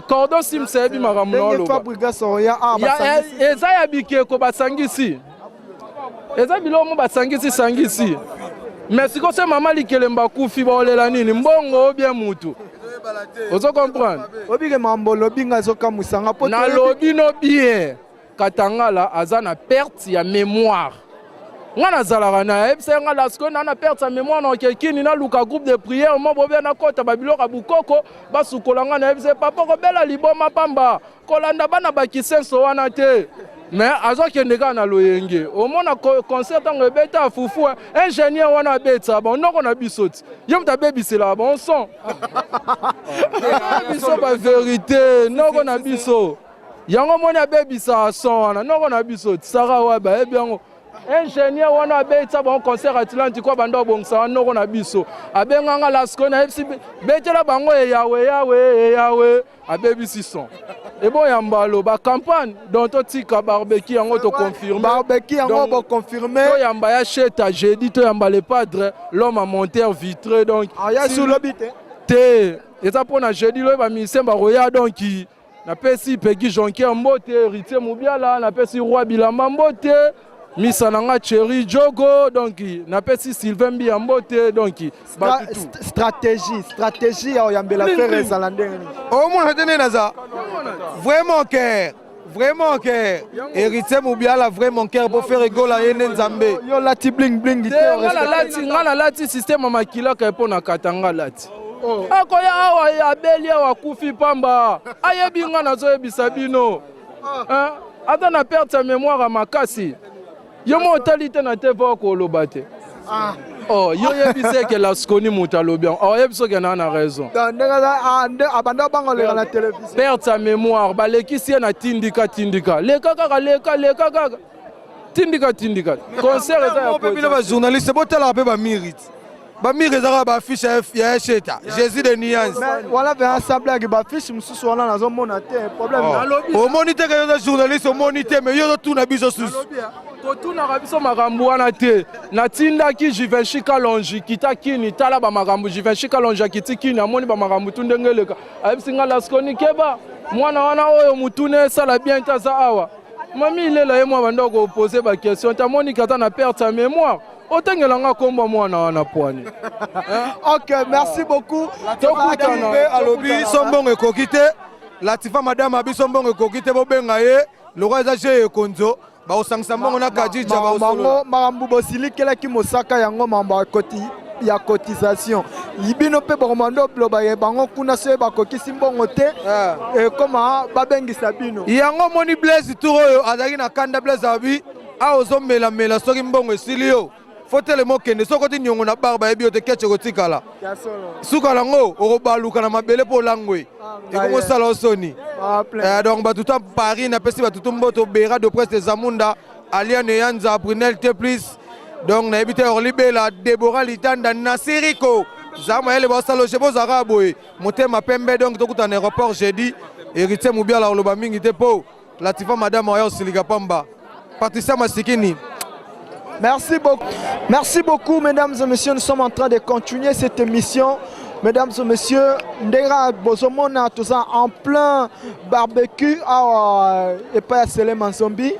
Cordon Sims ayebi makambo na oloba. Eza ya bikeko, basangisi, eza biloko mo basangisi sangisi. Mais sikoyo se mama Likelemba akufi, baolela nini? Mbongo ou bien mutu? Ozo comprendre? Obike mambo olobi, nga ezokamwisanga po nalobi no bien. Katangala aza na perte ya mémoire. Nga nazalaka na ayebisa nga, Lasko, na perte ya mémoire, na okekini naluka groupe de prière mo bobia, nakota babiloko ya bukoko, basukola nga. Nayebisa papa, kobela liboma pamba, kolanda bana bakisenso wana te. Mais azokende kaka na loyenge. Omona concert ntango ebeta fufu, ingénieur wana abetisa bango noko na biso ti ye moto abebiselaka bango son biso ba vérité noko na biso yango omoni abebisaka son wana noko na biso ti sara wa bayebi yango. Ingénieur wana abetisa bango concert Atlantique, banda obongisa wana noko na biso abenganga Lasko, nayebisi betela bango eyawe yawe eyawe, abebisi son eboya mbalo bacampagne. Donc totika barbecue yango, toconfirme. Barbecue yango boconfirme. Toyamba ya Sheta jeudi, toyamba le padre, l'homme à monteur vitré, donc aya su lobi te. Te, eza mpona jeudi loyo bamusicien bakoya. Donc napesi Pegi Jonquier mbote, Héritier Mobiala, napesi Roi Bilamba mbote, misa na nga Thierry Jogo, donc napesi Sylvain Mbia mbote, donc bato tout. Stratégie ya oyambela Ferre ezala ndenge nini? Omona te nde naza vraiment cœur, vraiment cœur, Héritier Mobiala, vraiment cœur po Ferre Gola ye nde Nzambe. Yo lati bling bling te. Te, nga nalati système ya makilaka mpo na kata nga lati akoya awa abeli awa akufi pamba, ayebi nga nazoyebisa bino. Hein? Ata na perte ya mémoire ya makasi, yo mo otali te na te po koloba te. Oh, yo oyebisa eke Lasconi moto alobi yango, oyebi soki naa na raison. Donc ndenge aza nde abanda obanga oleka na télévision. Perte ya mémoire balekisi ye na tindika tindika, leka kaka, leka leka kaka, tindika tindika, concert eza ya mpe bino bajournaliste botalaka mpe bamérite, bamire ezaka baaffiche ya Esheta, Jésus de nuance. Wana mpe ensemble baaffiche mosusu wana nazomona te problème. Omoni te ke yo oza journaliste, omoni te, mais yo ozotuna biso susu. Kotunaka biso makambo wana te. Natindaki Givenchy Kalongi, kita kini, tala bamakambo. Givenchy Kalongi akiti kini, amoni bamakambo tu ndenge eleka, ayebisi nga: "Lasconi, keba mwana wana oyo, mutuna esala bien te, aza awa." Mami ilela ye mwa banda kopose baquestion te, amoniki ata na perte ya mémoire, otangelanga nkombo mwana wana pwani. Ok, merci beaucoup. Tokutana. Mpe alobi so mbongo ekoki te, Latifa madame abiso mbongo ekoki te, bobenga ye lokwa eza je ekonzo, bakosangisa mbongo na Kadija. Bango makambo bosilikelaki mosaka yango, makambo ya cotisation bino mpe bokomanda oloba ye bango kuna soki bakokisi mbongo te, ekoma babengisa bino. Yango omoni Blaise tour oyo azalaki na kanda. Blaise abi awa ozomelamela, soki mbongo esili yo fo telema okende, soki okoti niongo na bar bayebi yo te, keche kotikala suka nango okobaluka na mabele mpo olangwe, ekomosala yo soni. Donc bato ta Paris, napesi bato tu mboto, Bera de Presse, Zamunda, Aliane Yanza, Brunel T plus, donc nayebi te Orlibela, Debora Litanda, Nasiriko za mayele, basala oje bozalaka boye motema pembe. Donc tokutana na aéroport jeudi. Héritier Mobiala oloba mingi te mpo Latifa madame oya osilika pamba, Patricia Masikini. Merci beaucoup. Merci beaucoup, mesdames et messieurs. Nous sommes en train de continuer cette émission. Mesdames et messieurs, Ndera Bozomona, tout ça en plein barbecue à epai ya Selema Nzombi.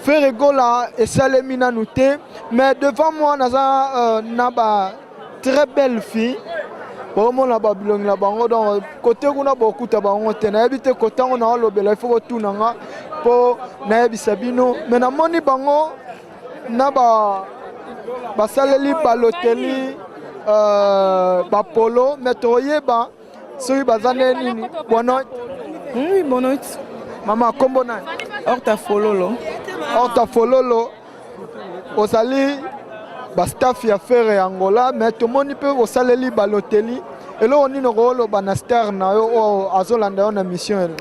Ferre Gola esalemi nanu te, mais devant moi naza na ba très belle fille. Bomona babilongi na bango, donc kote kuna bokuta bango te, nayebi te kote yango naolobela, il faut kotuna nga mpo nayebisa bino, mais namoni bango na ba basaleli baloteli bapolo, mais toyeba soki baza nde nini. Bono. Oui, bonne nuit. Mama, kombo nani? Horta Fololo. Horta Fololo, ozali bastaff ya Ferre ya Angola, mais tomoni mpe osaleli baloteli. Eloko nini okoloba na star na yo oyo azolanda yo na mission ele?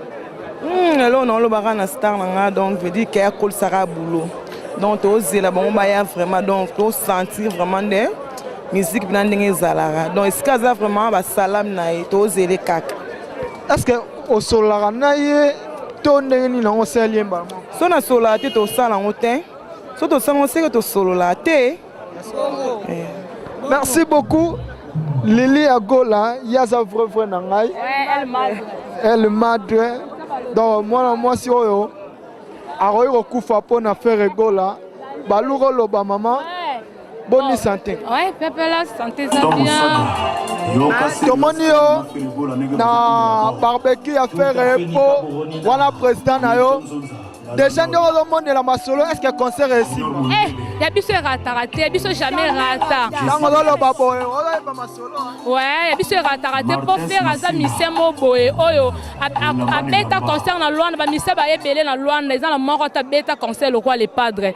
Eloko na olobaka na star na nga, donc veut dire ke akolisaka boulot, donc tozela bango baya vraiment, donc tosentir vraiment nde musique mpena ndenge ezalaka. Donc esika aza vraiment, basalame na ye, tozele kaka. Est ce que osololaka na ye to ndenge nini yango osali ye mbala moko? So nasololaka te, tosala yango te. So tosala yango seke tosololaka te. Merci beaucoup. Lili Agola, ye aza vrai vrai na ngai, El Madre. Donc mwana mwasi oyo akoki kokufa mpo na Ferre Gola. Baluka oloba mama, boni santé? Ouais, Pepe, la santé ça bien. Tomoni yo na barbecue ya Ferre mpo wana président na yo déjà ndenge ozomonela masolo, est ce que concert esimba? Eh, Ya biso erataka te, ya biso jamais rata. Ntango ozoloba boye ozoyeba masolo. Ouais, ya biso erataka te mpo Ferre aza musicien mo boye oyo abeta concert na Luanda, ba musicien baye ebele na Luanda, eza na moko ata abeta concert lokola le padre.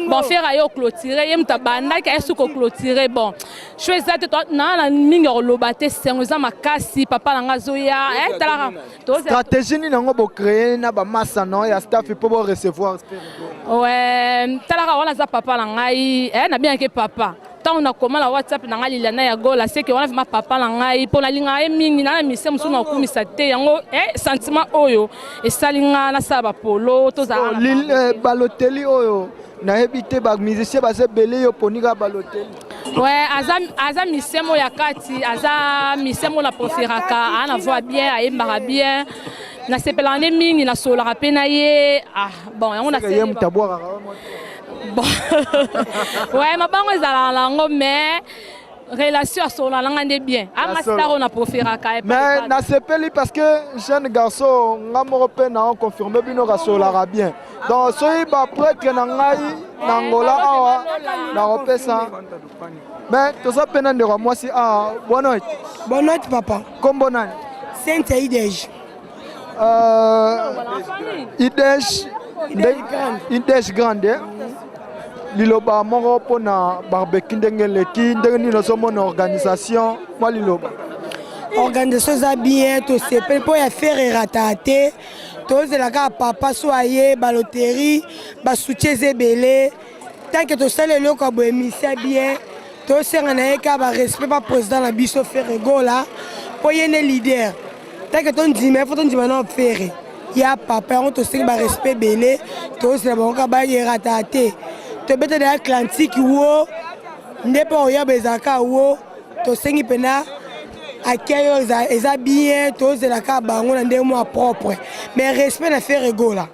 Bon, Ferre aye oclôturer, ye moto abandaki aye suki oclôturer. Bon, show eza te, naa na mingi ya koloba te, sengo eza makasi, papa na nga azoya, eh, talaka. Stratégie nini yango bocree na bamasa na ya staff mpo borecevoir? Ouais, talaka wana aza papa na ngai, eh, nabengaki papa ntango nakoma na WhatsApp na ngai Liliana ya Gola, seke wana vraiment papa na ngai mpo nalingaka ye mingi, na na mise mosusu na kokumisa te yango, eh, sentiment oyo esali nga nasala bapolo tozala. Baloteli oyo nayebi te, bamusicien baza ebele, yo poni kaka Baloteli? Ouais, aza, aza musicien moko ya kati, aza musicien moko na préféraka, aa na voix bien, ayembaka bien, nasepelaka nde mingi, nasololaka mpe na ye. Ah bon, yango ye moto abwakaka. Bon, ouais, mabango ezalaka na yango, mais relation asolola nanga nde bien, anga star oyo na préféraka. Mais nasepeli parce que jeune garçon nga moko mpe na confirme bino kasololaka bien. Donc soki baprêtre na ngai na Angola awa nakopesa. Mais toza mpe na ndeko ya mwasi awa. Bonne noite. Bonne noite, papa. Kombo nani? Cynthia Idej. Idej, Idej grande. Liloba moko mpona barbecue, ndenge eleki, ndenge nini ozomona organisation? Mwa liloba. Organisation eza bien, tosepeli mpo ya Ferre erataka te. Tozela kaka papa so aye, baloterie, basoutien eza ebele. Tant que tosali eloko ya boye misia bien, tosenga na ye kaka barespect pa président na biso Ferre Gola, mpo ye nde leader. Tant que tondima, fo tondima na Ferre ya papa yango, tosengi barespect ebele. Tozela bango kaka bayerata te. Tobeta na Atlantique wo nde mpo oyaba ezalaka wo. Tosengi mpena akei oyo eza bien, tozela kaka bango na ndenge mwa propre, mais respect na Ferre Gola.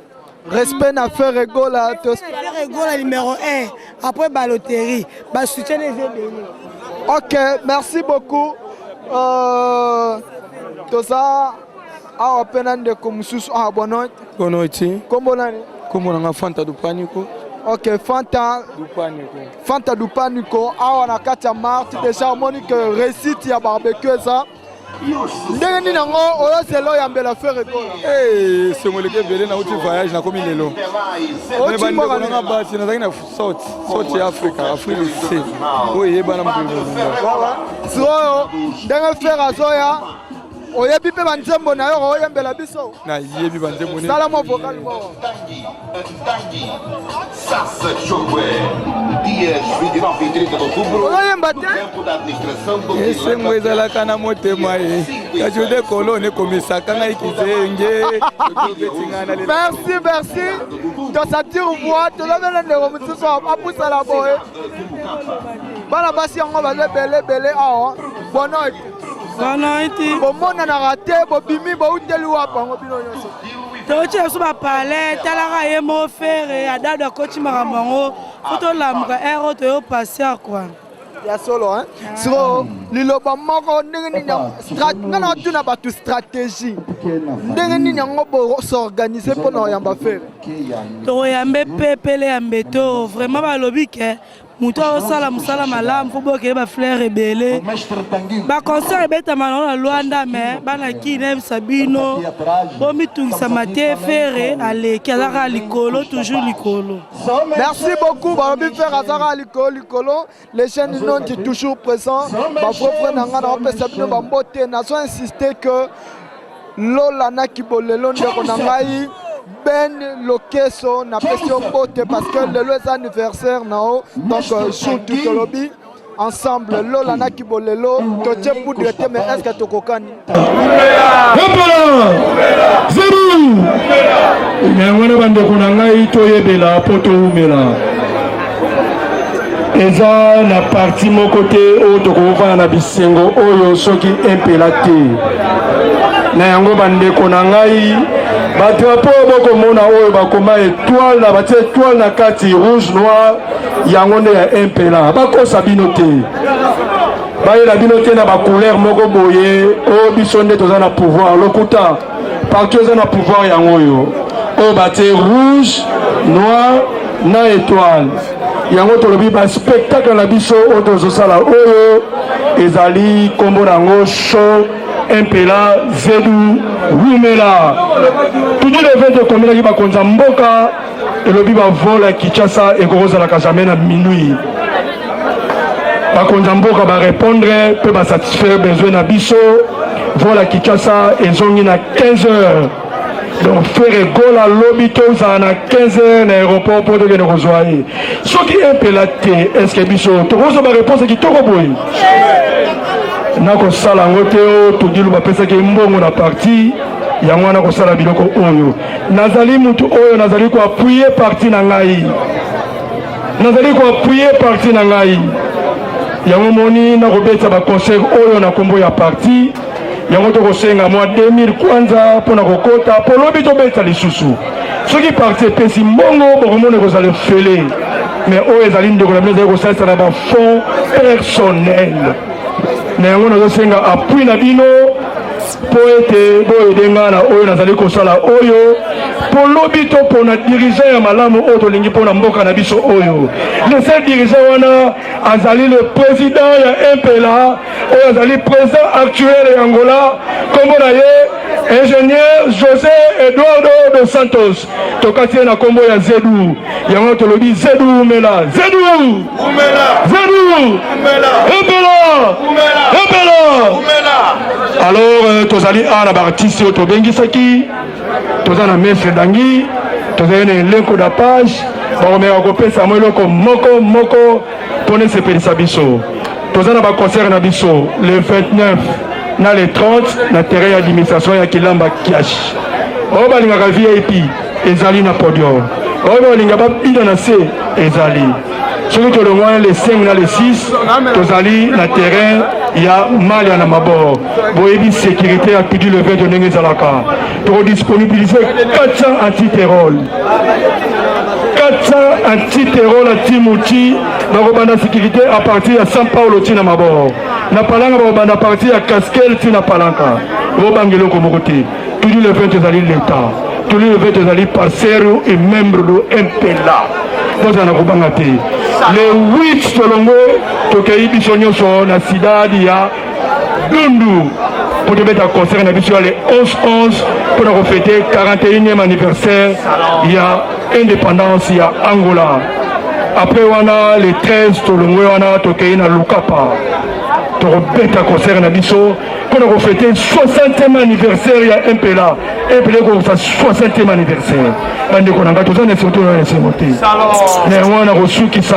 Respect na Ferre Gola. Ferre Gola numéro 1, après baloterie, basoutien eza ebele. Ok, merci beaucoup. Toza awa mpe na ndeko mosusu awa. Bonne noite. Bonne noite. Kombo nani? Kombo nanga Fanta Dupaniko. Ok, Fanta Dupaniko. Fanta Dupaniko, awa na kati ya Marte déjà omoni ke réussite ya barbecue eza ndenge nini yango oyozela oyambela Ferre Gola? Esengo eleki ebele. Nauti voyage, nakomi lelo. Bandeko nanga basi, nazalaki na South ya Africa, Afrique du Sud oyo eyebana mokili mobimba. Sikoyo ndenge Ferre azoya, oyebi mpe banzembo na yo oyembela biso? Nayebi banzembo. Sala mwa vocal moko. Ozoyemba te? Esengo ezalaka na motema ye kajude kolone ekomisaka ngai kizenge. Merci, merci. Tosatire voi, tozobela ndeko mosusu apusala boye. Bana basi yango baza ebele ebele awa. Bonote. Bonote. Bomonanaka te, bobimi, bouteli wapi yango bino nyonso? Touti biso bapale. Talaka ye mo Ferre adado akoti makambo yango, fo tolamuka ere oyo toyo patient kua. Ya solo. Siko liloba moko, ndenge nini nga na tuna bato, stratégie ndenge nini yango bos'organiser mpona koyamba Ferre? Tokoyambe pepele ya mbeto. Vraiment, balobi ke moto azosala mosala malamu, fo bokeye bafleur ebele. Baconcert ebetama nango na Lwanda, me bana kini nayebisa bino, bomitungisama te. Ferre aleki, azaka likolo, toujours likolo. Merci beaucoup. Balobi Ferre azaka likolo, likolo. Les jeunes nonti toujours présent, bavrai frère na ngai, naopesa bino bambote. Nazo insiste que Lola na Kibolelo, ndeko na ngai Ben Lokeso, napesi yo mbote parce que lelo eza anniversaire na yo. Donc jour tout tolobi ensemble, Lola na Kibolelo, totie poudre te, mais est ce que tokokani? Epela zeru yango wana, bandeko na ngai, toyebela mpo towumela. Eza na parti moko te oyo tokofanda na bisengo oyo soki empela te. Na yango, bandeko na ngai, badrapeau bokomona oyo bakoma étoile na batie étoile na kati, rouge noir, yango nde ya Impela. Bakosa bino te, bayela bino te na bacouleur moko boye oyo biso nde toza na pouvoir. Lokuta. Parti eza na pouvoir yango oyo, oyo batie rouge noir na étoile. Yango tolobi ba spectacle na biso oyo tozosala oyo ezali nkombo na yango show Impela Zedu Wumela. Tudi le 20 ekomelaki bakonzi ya mboka elobi ba vol ya Kinshasa ekokozalaka jamais na minuit. Bakonzi ya mboka ba répondre mpe ba satisfaire besoin na biso. Vol ya Kinshasa ezongi na 15 heures. Donc Ferre Gola lobi tozala na 15 heures na aéroport mpo tokende kozwa ye. Soki Mpela te, est-ce que biso tokozwa ba réponse kitoko boye? Nakosala yango te o Tudilu bapesaki ye mbongo na parti yango wana kosala biloko oyo. Nazali mutu oyo nazali ko appuyer parti na ngai, nazali ko appuyer parti na ngai yango moni nakobeta ba concert oyo na kombo ya parti yango tokosenga mwa 2000 kwanza mpo na kokota mpo lobi tobeta lisusu. Soki parti epesi mbongo bokomona ekozala efele, mais oyo ezali ndeko na bino ezali kosalisa na ba fonds personnel. Na yango nazosenga appui na bino mpo ete boyede ngai na oyo nazali kosala oyo, mpo lobi topona dirigeant ya malamu oyo tolingi mpo na mboka na biso oyo. Le seul dirigeant wana azali le président ya Mpela oyo azali président actuel ya Angola, nkombo na ye ingénieur José Eduardo dos Santos. Tokati ye na nkombo ya Zedu, yango tolobi Zedu umela, Zedu umela, Zedu umela, Mpela umela, Mpela. Alors tozali awa na baartiste oyo tobengisaki, toza na Maître Dangi, tozali na Elenko da Page, bakomeka kopesa mwa eloko moko moko mpo na esepelisa biso. Toza na baconcert na biso le 29 na le 30 na terrain ya administration ya Kilamba Kiash. Oyo balingaka VIP ezali na podium, oyo balinga babina na se ezali. Soki tolongwa wana le 5 na le 6 tozali na terrain ya Malia na Mabor. Boyebi sécurité ya Pidi le 20 ndenge ezalaka. Tokodisponibilize 400 anti-terror, 400 anti-terror na Timuti. Bakobanda sécurité à partir ya São Paulo ti na Mabor. Na Palanga bakobanda à partir ya Casquel ti na Palanka. Bobanga eloko moko te. Tudi le 20 ezali l'État. Tudi le 20 ezali parceiro et membre do MPLA. Bozala na kobanga te. Le 8 tolongwe tokei biso nyonso na cidade ya Dundu mpo tobeta concert na biso ya le 11 11 mpo na kofete 41e anniversaire ya indépendance ya Angola. Après wana le 13 tolongwe wana tokei na Lukapa tokobeta concert na biso mpo na kofete 60e anniversaire ya MPLA. MPLA ekokisa 60e anniversaire. Bandeko na ngai, toza na esengo, toza na esengo te. Na yango wana kosukisa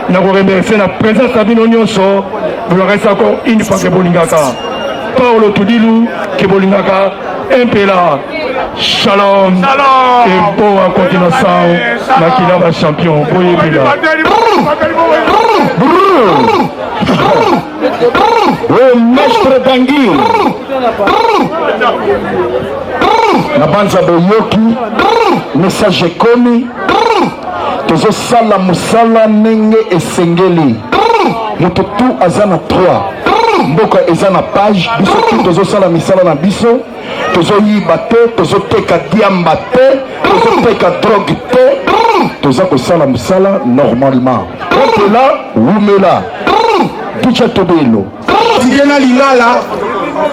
na koremercie na présence na bino nyonso. Bolakisi encore une fois ke bolingaka Paulo Tudilu, ke bolingaka MPLA. Shalom, shalom. Et boa continuação makila ba champion boyebela. O maître Dangi na banza boyoki message ekomi, tozosala mosala ndenge esengeli. Moto tu aza na 3 mboka eza na page, biso tu tozosala misala na biso, tozoyiba te, tozoteka diamba te, tozoteka drogue te, toza kosala mosala normalement. Opela wumela Ducha Tobelo. Tike na lingala,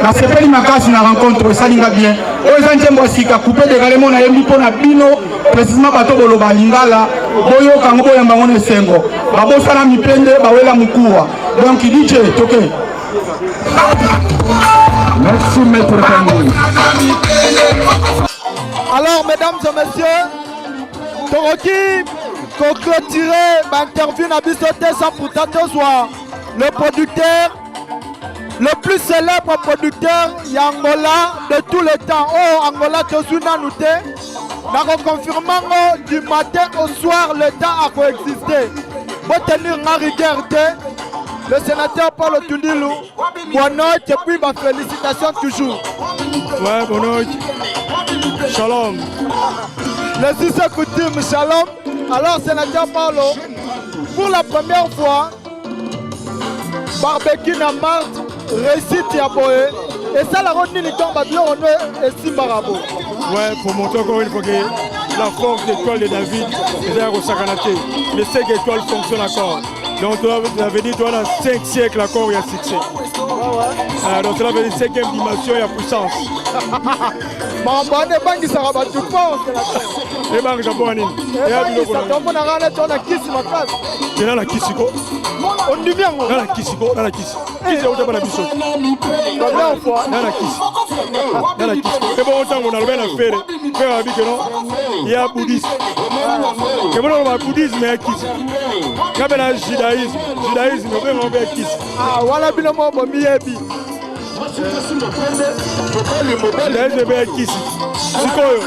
nasepeli makasi na rencontre, esali nga bien. Oyo eza nzembo ya sika coupe décalé mo nayembi mpo na bino précisément bato boloba lingala, boyoka yango, boyamba yango na esengo. Babosana mipende bawela mokuwa. Donc DJ toke. Merci Maître Tanguy. Alors mesdames et messieurs, tokoki koclôturer ba interview na biso te sans pourtant tozwa le producteur, le plus célèbre producteur ya Angola de tous les temps. Oh, Angola tozwi nanu te, nakoconfirme yango du matin au soir, le temps akoexiste. Botenir nga rigueur te. Le sénateur Paulo Tundilu, bonne noite et puis ma félicitation toujours. Ouais, bonne noite. Shalom. Les six coutumes, shalom. Alors, sénateur Paulo, pour la première fois, barbecue na Marthe, réussite ya boye, esalaka nini ntango babiloko no esimbaka bo? Ouais, pour montrer encore une fois que La force d'étoile de David eza ya kosakana te. Les 5 étoiles fonctionnent encore. Donc cela veut dire toza na 5 siècles encore ya succès. Ah, donc cela veut dire cinquième dimension ya puissance. Makambo wana ebangisaka bato fort. Ebangisa mpo nini? Ebangisa tomonaka wana to na kisi makasi. Tena na kisi ko. Ondimi yango? Na na kisi ko, na na kisi. Kisi euta mpa na biso. Na na kisi. Na na kisi. Ebongo ntango nalobai na Ferre, Ferre alobi ke non, ya bouddhiste. Kebona loba bouddhisme ya kisi. Ngabe na judaïsme, judaïsme obenga mpe ya kisi. Ah, wana bino moko bomiyebi. Judaïsme mpe ya kisi. Sikoyo,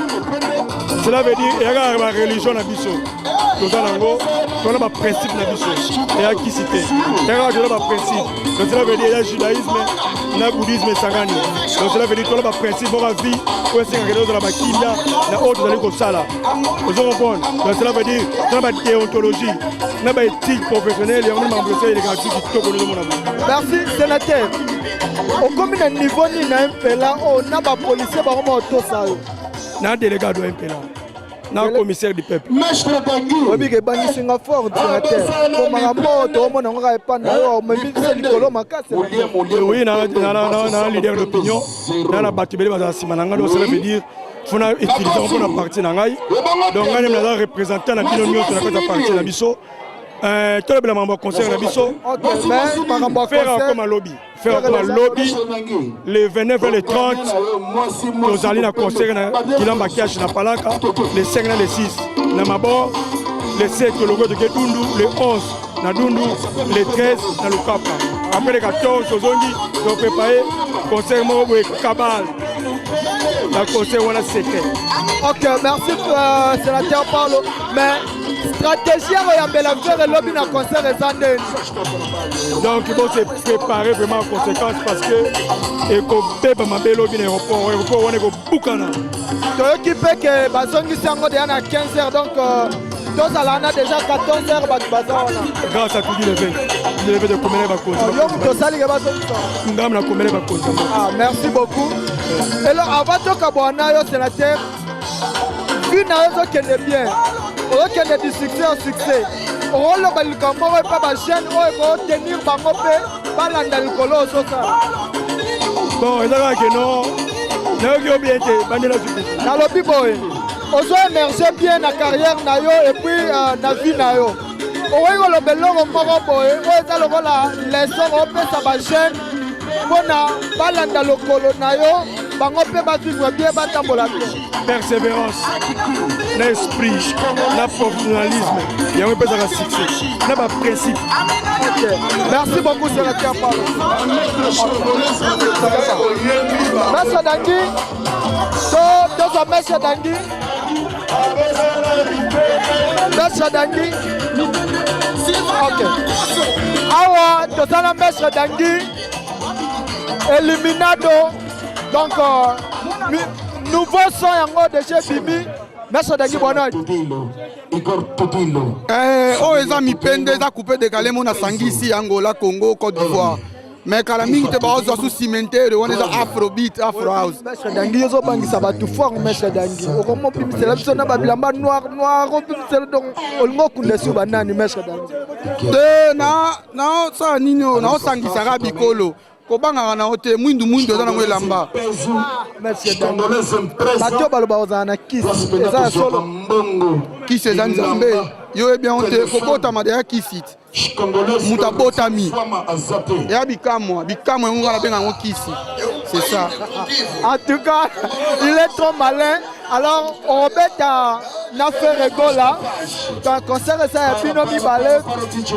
cela veut dire eyaka ba religion na biso. Toza nango, toza na ba principe na biso. Eya kisi te. Eyaka toza ba principe. Donc cela veut dire eya judaïsme na bouddhisme esangani. Donc cela veut dire toza na ba principe moko ya vie oyo esengaka ete ozala bakimia na oyo tozali kosala. Ozo comprendre? Donc cela veut dire toza na ba déontologie na ba éthique professionnelle yango nde makambo tosala elekaka ti kitoko nozomona boye. Merci sénateur. Okomi na niveau nini na mpela oyo na ba policier bango baotosa yo? Na délégué doit mpela. Na commissaire du peuple. Oyebi ke ebangisi nga fort sénateur. Po makambo oyo toomona yango kaka epai na yo omemi biso likolo makasi. Oui, na, na, na, na leader d'opinion, na na bato ebele bazala nsima na ngai, donc cela veut dire fona utiliser yango mpona parti na ngai. Donc ngai nde naza représentant na bino nyonso na kati ya parti na biso. Tolobela makambo ya concert na biso. Ferre akoma lobi. Ferre akoma lobi le 29 et le 30 tozali na concert na Kilamba Kiash na Palaka, le 5 na le 6 na Mabor, le 7 tolongo toke Dundu, le 11 na Dundu, le 13 na Lukapa. Après le 14 tozongi toprépare concert moko boye kabal na concert wana secret. Ok, merci sénateur Paulo. Mais stratégie ya koyambela Ferre lobi na concert eza ndeni? Donc il faut se préparer vraiment en conséquence parce que ekobeba mabe lobi na aéroport, aéroport wana ekobukana. Toyoki mpe ke bazongisi yango deja na 15 heures, donc tozala wana déjà 14 heures bato baza wana. Grâce à Tudi Leve, Tudi Leve de komela bakonzi. Yo moto osali ke bazongisa. Ngambo na komela bakonzi. Ah, merci beaucoup. Elo avant tokabwana na yo sénateur, vie na yo ezokende bien, ozokende du succès en succès. Okoloba likambo moko epa ba jeune oyo ekotenir bango mpe balanda likolo ozosala. Bon, eza kaka ke non, nayoki yo bien te, bandela suki. Nalobi boye, ozo émerger bien na carrière na yo et puis na vie na yo. Okoki koloba eloko moko boye oyo eza lokola leçon opesa ba jeune mpona balanda lokolo na yo, bango mpe bavivre bien, batambola bien. Persévérance na esprit na professionnalisme yango epesaka succès na ba principe. Ok, merci beaucoup sénateur Paulo. Maître Dangi, tozwa Maître Dangi. Maître Dangi. Ok. Awa toza na Maître Dangi Eliminado. Donc nouveau son yango déjà bimi. Maître Dangi bonne. Oyo eza mipende eza coupé décalé mo na sangisi ya Angola, Congo, Côte d'Ivoire. Mais kala mingi te baozwa sous cimetière wana eza afrobeat, afro house. Maître Dangi ozobangisa bato fort. Maître Dangi okomobimisela biso na babilamba noir noir, obimisela donc olingi okunda sur banani Maître Dangi? Te, na naosala nini oyo naosangisaka bikolo kobangaka na yo te, mwindu mwindu eza nango elamba. Maître Dangi, bato baloba kozala na kisi eza ya solo? Kisi eza nzambe, yo oyebi yango te, kobotama deya kisi te. Moto abotami eya bikamwa bikamwa, yango nga nabenga yango kisi, c'est ça. En tout cas, il est trop malin. Alors obeta na Ferre Gola donc concert eza ya bino mibale.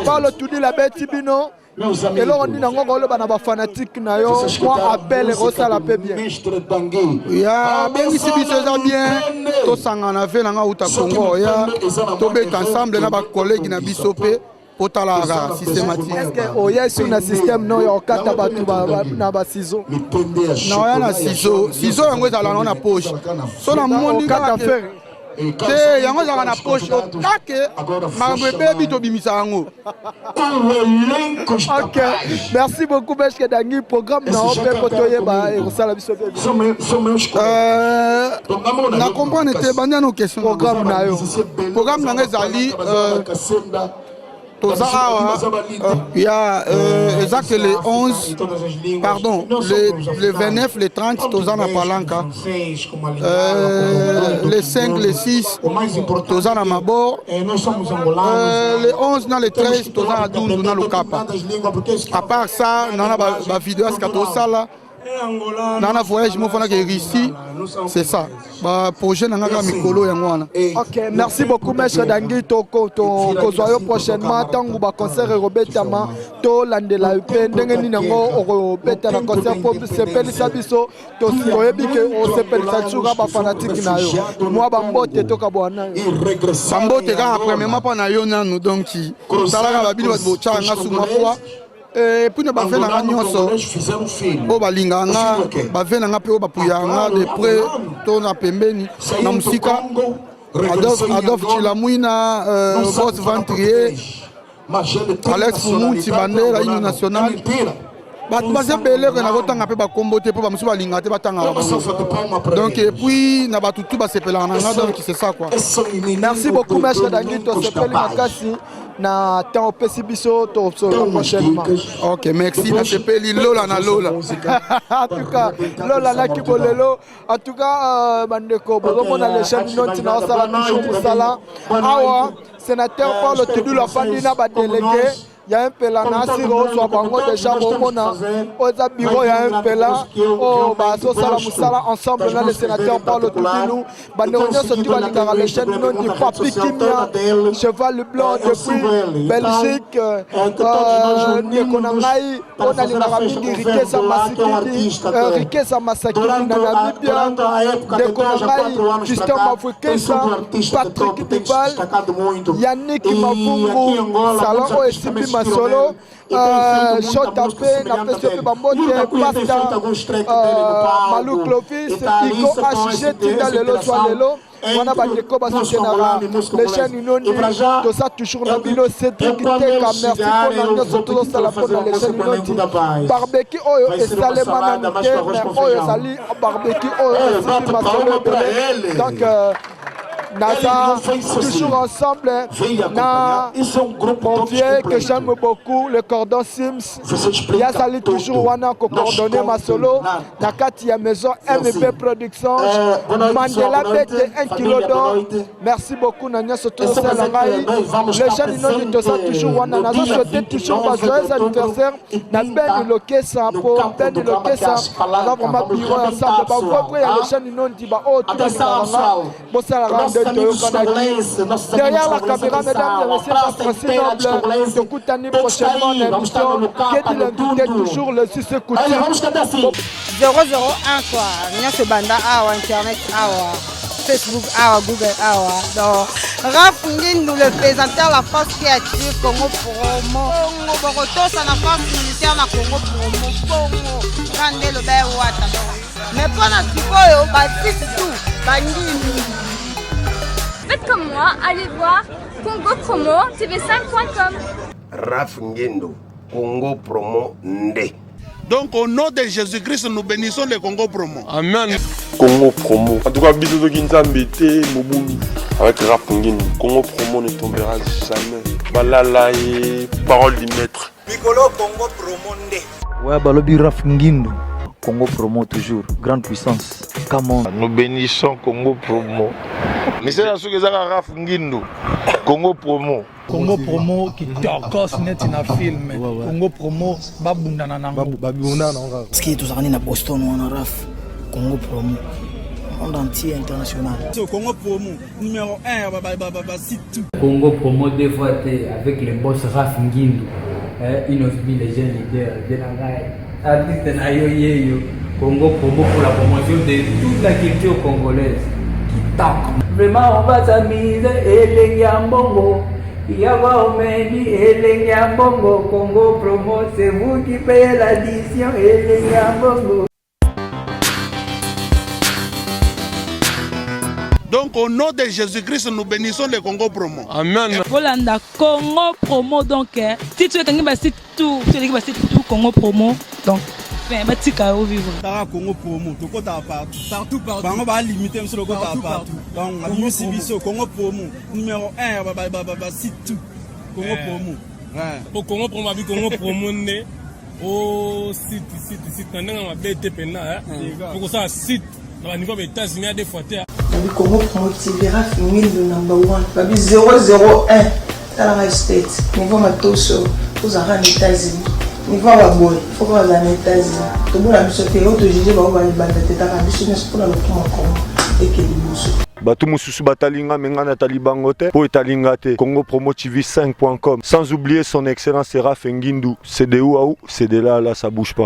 Paulo Tudila abeti bino eloko nini yango koloba na bafanatike na yo? Mwa appel ekosala mpe bien. Ya bengisi biso eza bien, tosangana ve nanga uta Congo ya tobeta ensemble na bacollègue na biso mpe po talaka systématique. Est-ce que oya su na système no ya okata bato na basizo? Naoya na ciseau, ciseau yango ezala nango na poche so namoni okata Ferre. Te, yango ezalaka na poche otake makambo ebebi tobimisa yango. Ok, merci beaucoup Beshke Dangi. Programme na yo mpe mpo toyeba ekosala biso mpe. Euh, na comprendre te bandi nano question. Programme na yo. Programme na ngai ezali euh, toza awa ya euh, eza que le 11 pardon le, le 29 le 30 toza na palanka euh, le 5 le 6 toza na mabor euh, le 11 na le 13 toza na dundu na lokapa à part ça nana bavideo ya sika tosala na na voyage moko fanaka Russie c'est ça ba projet na nga kaka mikolo yango wana. Ok merci beaucoup maître Dangi toko tokozwa yo prochainement ntango ba concert ekobetama tolandela mpe ndenge nini yango okobeta na concert mpo sepelisa biso toyebi ke osepelisa suka ba fanatique na yo mwa bambote tokabwana nayo bambote kaka premièrement mpo na yo nanu donc talaka babino bato botyaka nga suma foi Et puis na bave na nga nyonso oyo balingaka nga bave na nga mpe oyo bapuyaka nga de près to na pembeni na mosika Adolphe Chilamwina euh, Boss Ventrier Alex Fumunti Bandela Union Nationale bato baza ebele ke nakotanga mpe bakombo te mpo bamosusu balingaka te batangaka bango donc epuis na bato tu basepelaka na nga donc c'est ça quoi merci beaucoup maître Dangi tosepeli makasi na temps opesi biso tosolola prochainement. Ok, merci. Nasepeli lola na lola. En tout cas, lola na kibolelo. En tout cas, euh, bandeko, bozomona le chef noti na osala toujours mosala. Awa, sénateur euh, Paulo Tudulu afandi na ba délégué ya mpela na asiri ozwa bango deja bomona oyo eza biro ya mpela oyo bazosala mosala ensemble na le sénateur Paulo Tudilu bandeko nyonso ti balingaka le jeune nondi papi kimia cheval blanc depuis belgique euh, ndeko na ngai oyo nalingaka mingi rikesa masikidi euh, rikesa masakidi na namibia ndeko na ngai fiston mavuikesa patrick dubal yannick mavungu salon oyo esimbi masolo Euh, shota mpe napesi yo mpe bambote pasta euh, malu clovis iko hg tinda lelo zwa lelo wana bandeko basoutenaka les chaînes inoni toza toujours na bino cédrik teka merci mpona nyonso tozosala mpona les chaînes inoni barbeki oyo esalema nanu te mais oyo ezali barbeki oyo esimbi masolo ebele donc euh, naza toujours ensemble na mon vieux que j'aime beaucoup le cordon Sims yazali toujours wana ko coordonner masolo na kati ya maison MB Production euh, Mandela Bete 1 kilo d'or merci beaucoup na nyonso tozosala ngai le jeune inoni toza toujours wana nazo souhaiter toujours ba joyeux anniversaire na Ben Lokesa po Ben Lokesa aza vraiment bureau ensemble ba vrai vrai ya le jeune inoni ba oyo tobalingaka nga bosalaka nde toyokanaki derrière la caméra mesdames et messieurs Francis Noble tokutani prochainement na émission Kedi l'invité toujours le succès coutume 001 quoi nyonso ebanda awa internet awa Facebook awa Google awa donc Raph Ngindu le présentateur la force qui attire Congo promo bongo bokotosa na force militaire na Congo promo bongo kande loba wata donc Mais pona sikoyo ba site tout bandimi. Faites comme moi, allez voir Congo Promo TV5.com. Raf Ngendo, Congo Promo Nde. Donc au nom de Jésus-Christ, nous bénissons le Congo Promo. Amen. Congo Promo. En tout cas, bisous soki Nzambe te mobulu. Avec Raf Ngendo, Congo Promo ne tombera jamais. Balala et parole du maître. Mikolo Congo Promo nde. Ouais, balobi Raf Ngindu. Congo Promo toujours, grande puissance. Come on. Nous bénissons Congo Promo. Misela soki ezaka Raf Ngindu. Congo Promo. Congo Promo kitokos neti na film. Congo Promo babundana nango. Babundana nango kaka. Parce que tozalaka nde na Boston wana Raf. Congo Promo. Monde entier international. So Congo Promo numéro 1 ya ba ba ba ba site tout. Congo promo deux fois te avec le boss Raf Ngindu eh, Inosbi le jeune leader de la ngai artiste na yo yeyo Congo promo pour la promotion de toute la culture congolaise kitoko vraiment on va s'amuser elengi ya mbongo yawa omeli elengi ya mbongo Congo promo c'est vous qui payez l'addition elengi ya mbongo. Donc au nom de Jésus-Christ, nous bénissons le Congo Promo. Amen. Bolanda Congo Promo donc eh, titre ekangi ba site tout, eleki ba site tout Congo Promo donc fin batika yo vivre. Tara Congo Promo, tokotaka partout. Partout partout. Bango ba limité biso tokotaka partout. Donc abimisi biso Congo Promo numéro 1 ba ba ba ba site tout. Congo eh. Promo. Po Congo Promo abi Congo Promo nde o site site site na ndenge mabe te mpenza po kosala site na ba niveau ya ba États-Unis ya deux fois te. Babi Congo Promo TV Raf Ngindu number 1 babi 001 tala ngai state niveau matoso tozalaka na États-Unis niveau ya baboye fo kaka bazala na États-Unis tobona biso te oyo tojuge bango balibanda te taka biso nyonso mpona lokumu ya Congo eke liboso. Bato mosusu batali nga me nga natali bango te mpo etali nga te. Congo Promo TV 5.com sans oublier son excellence Raph Ngindu c'est de où à où c'est de là à là ça bouge pas.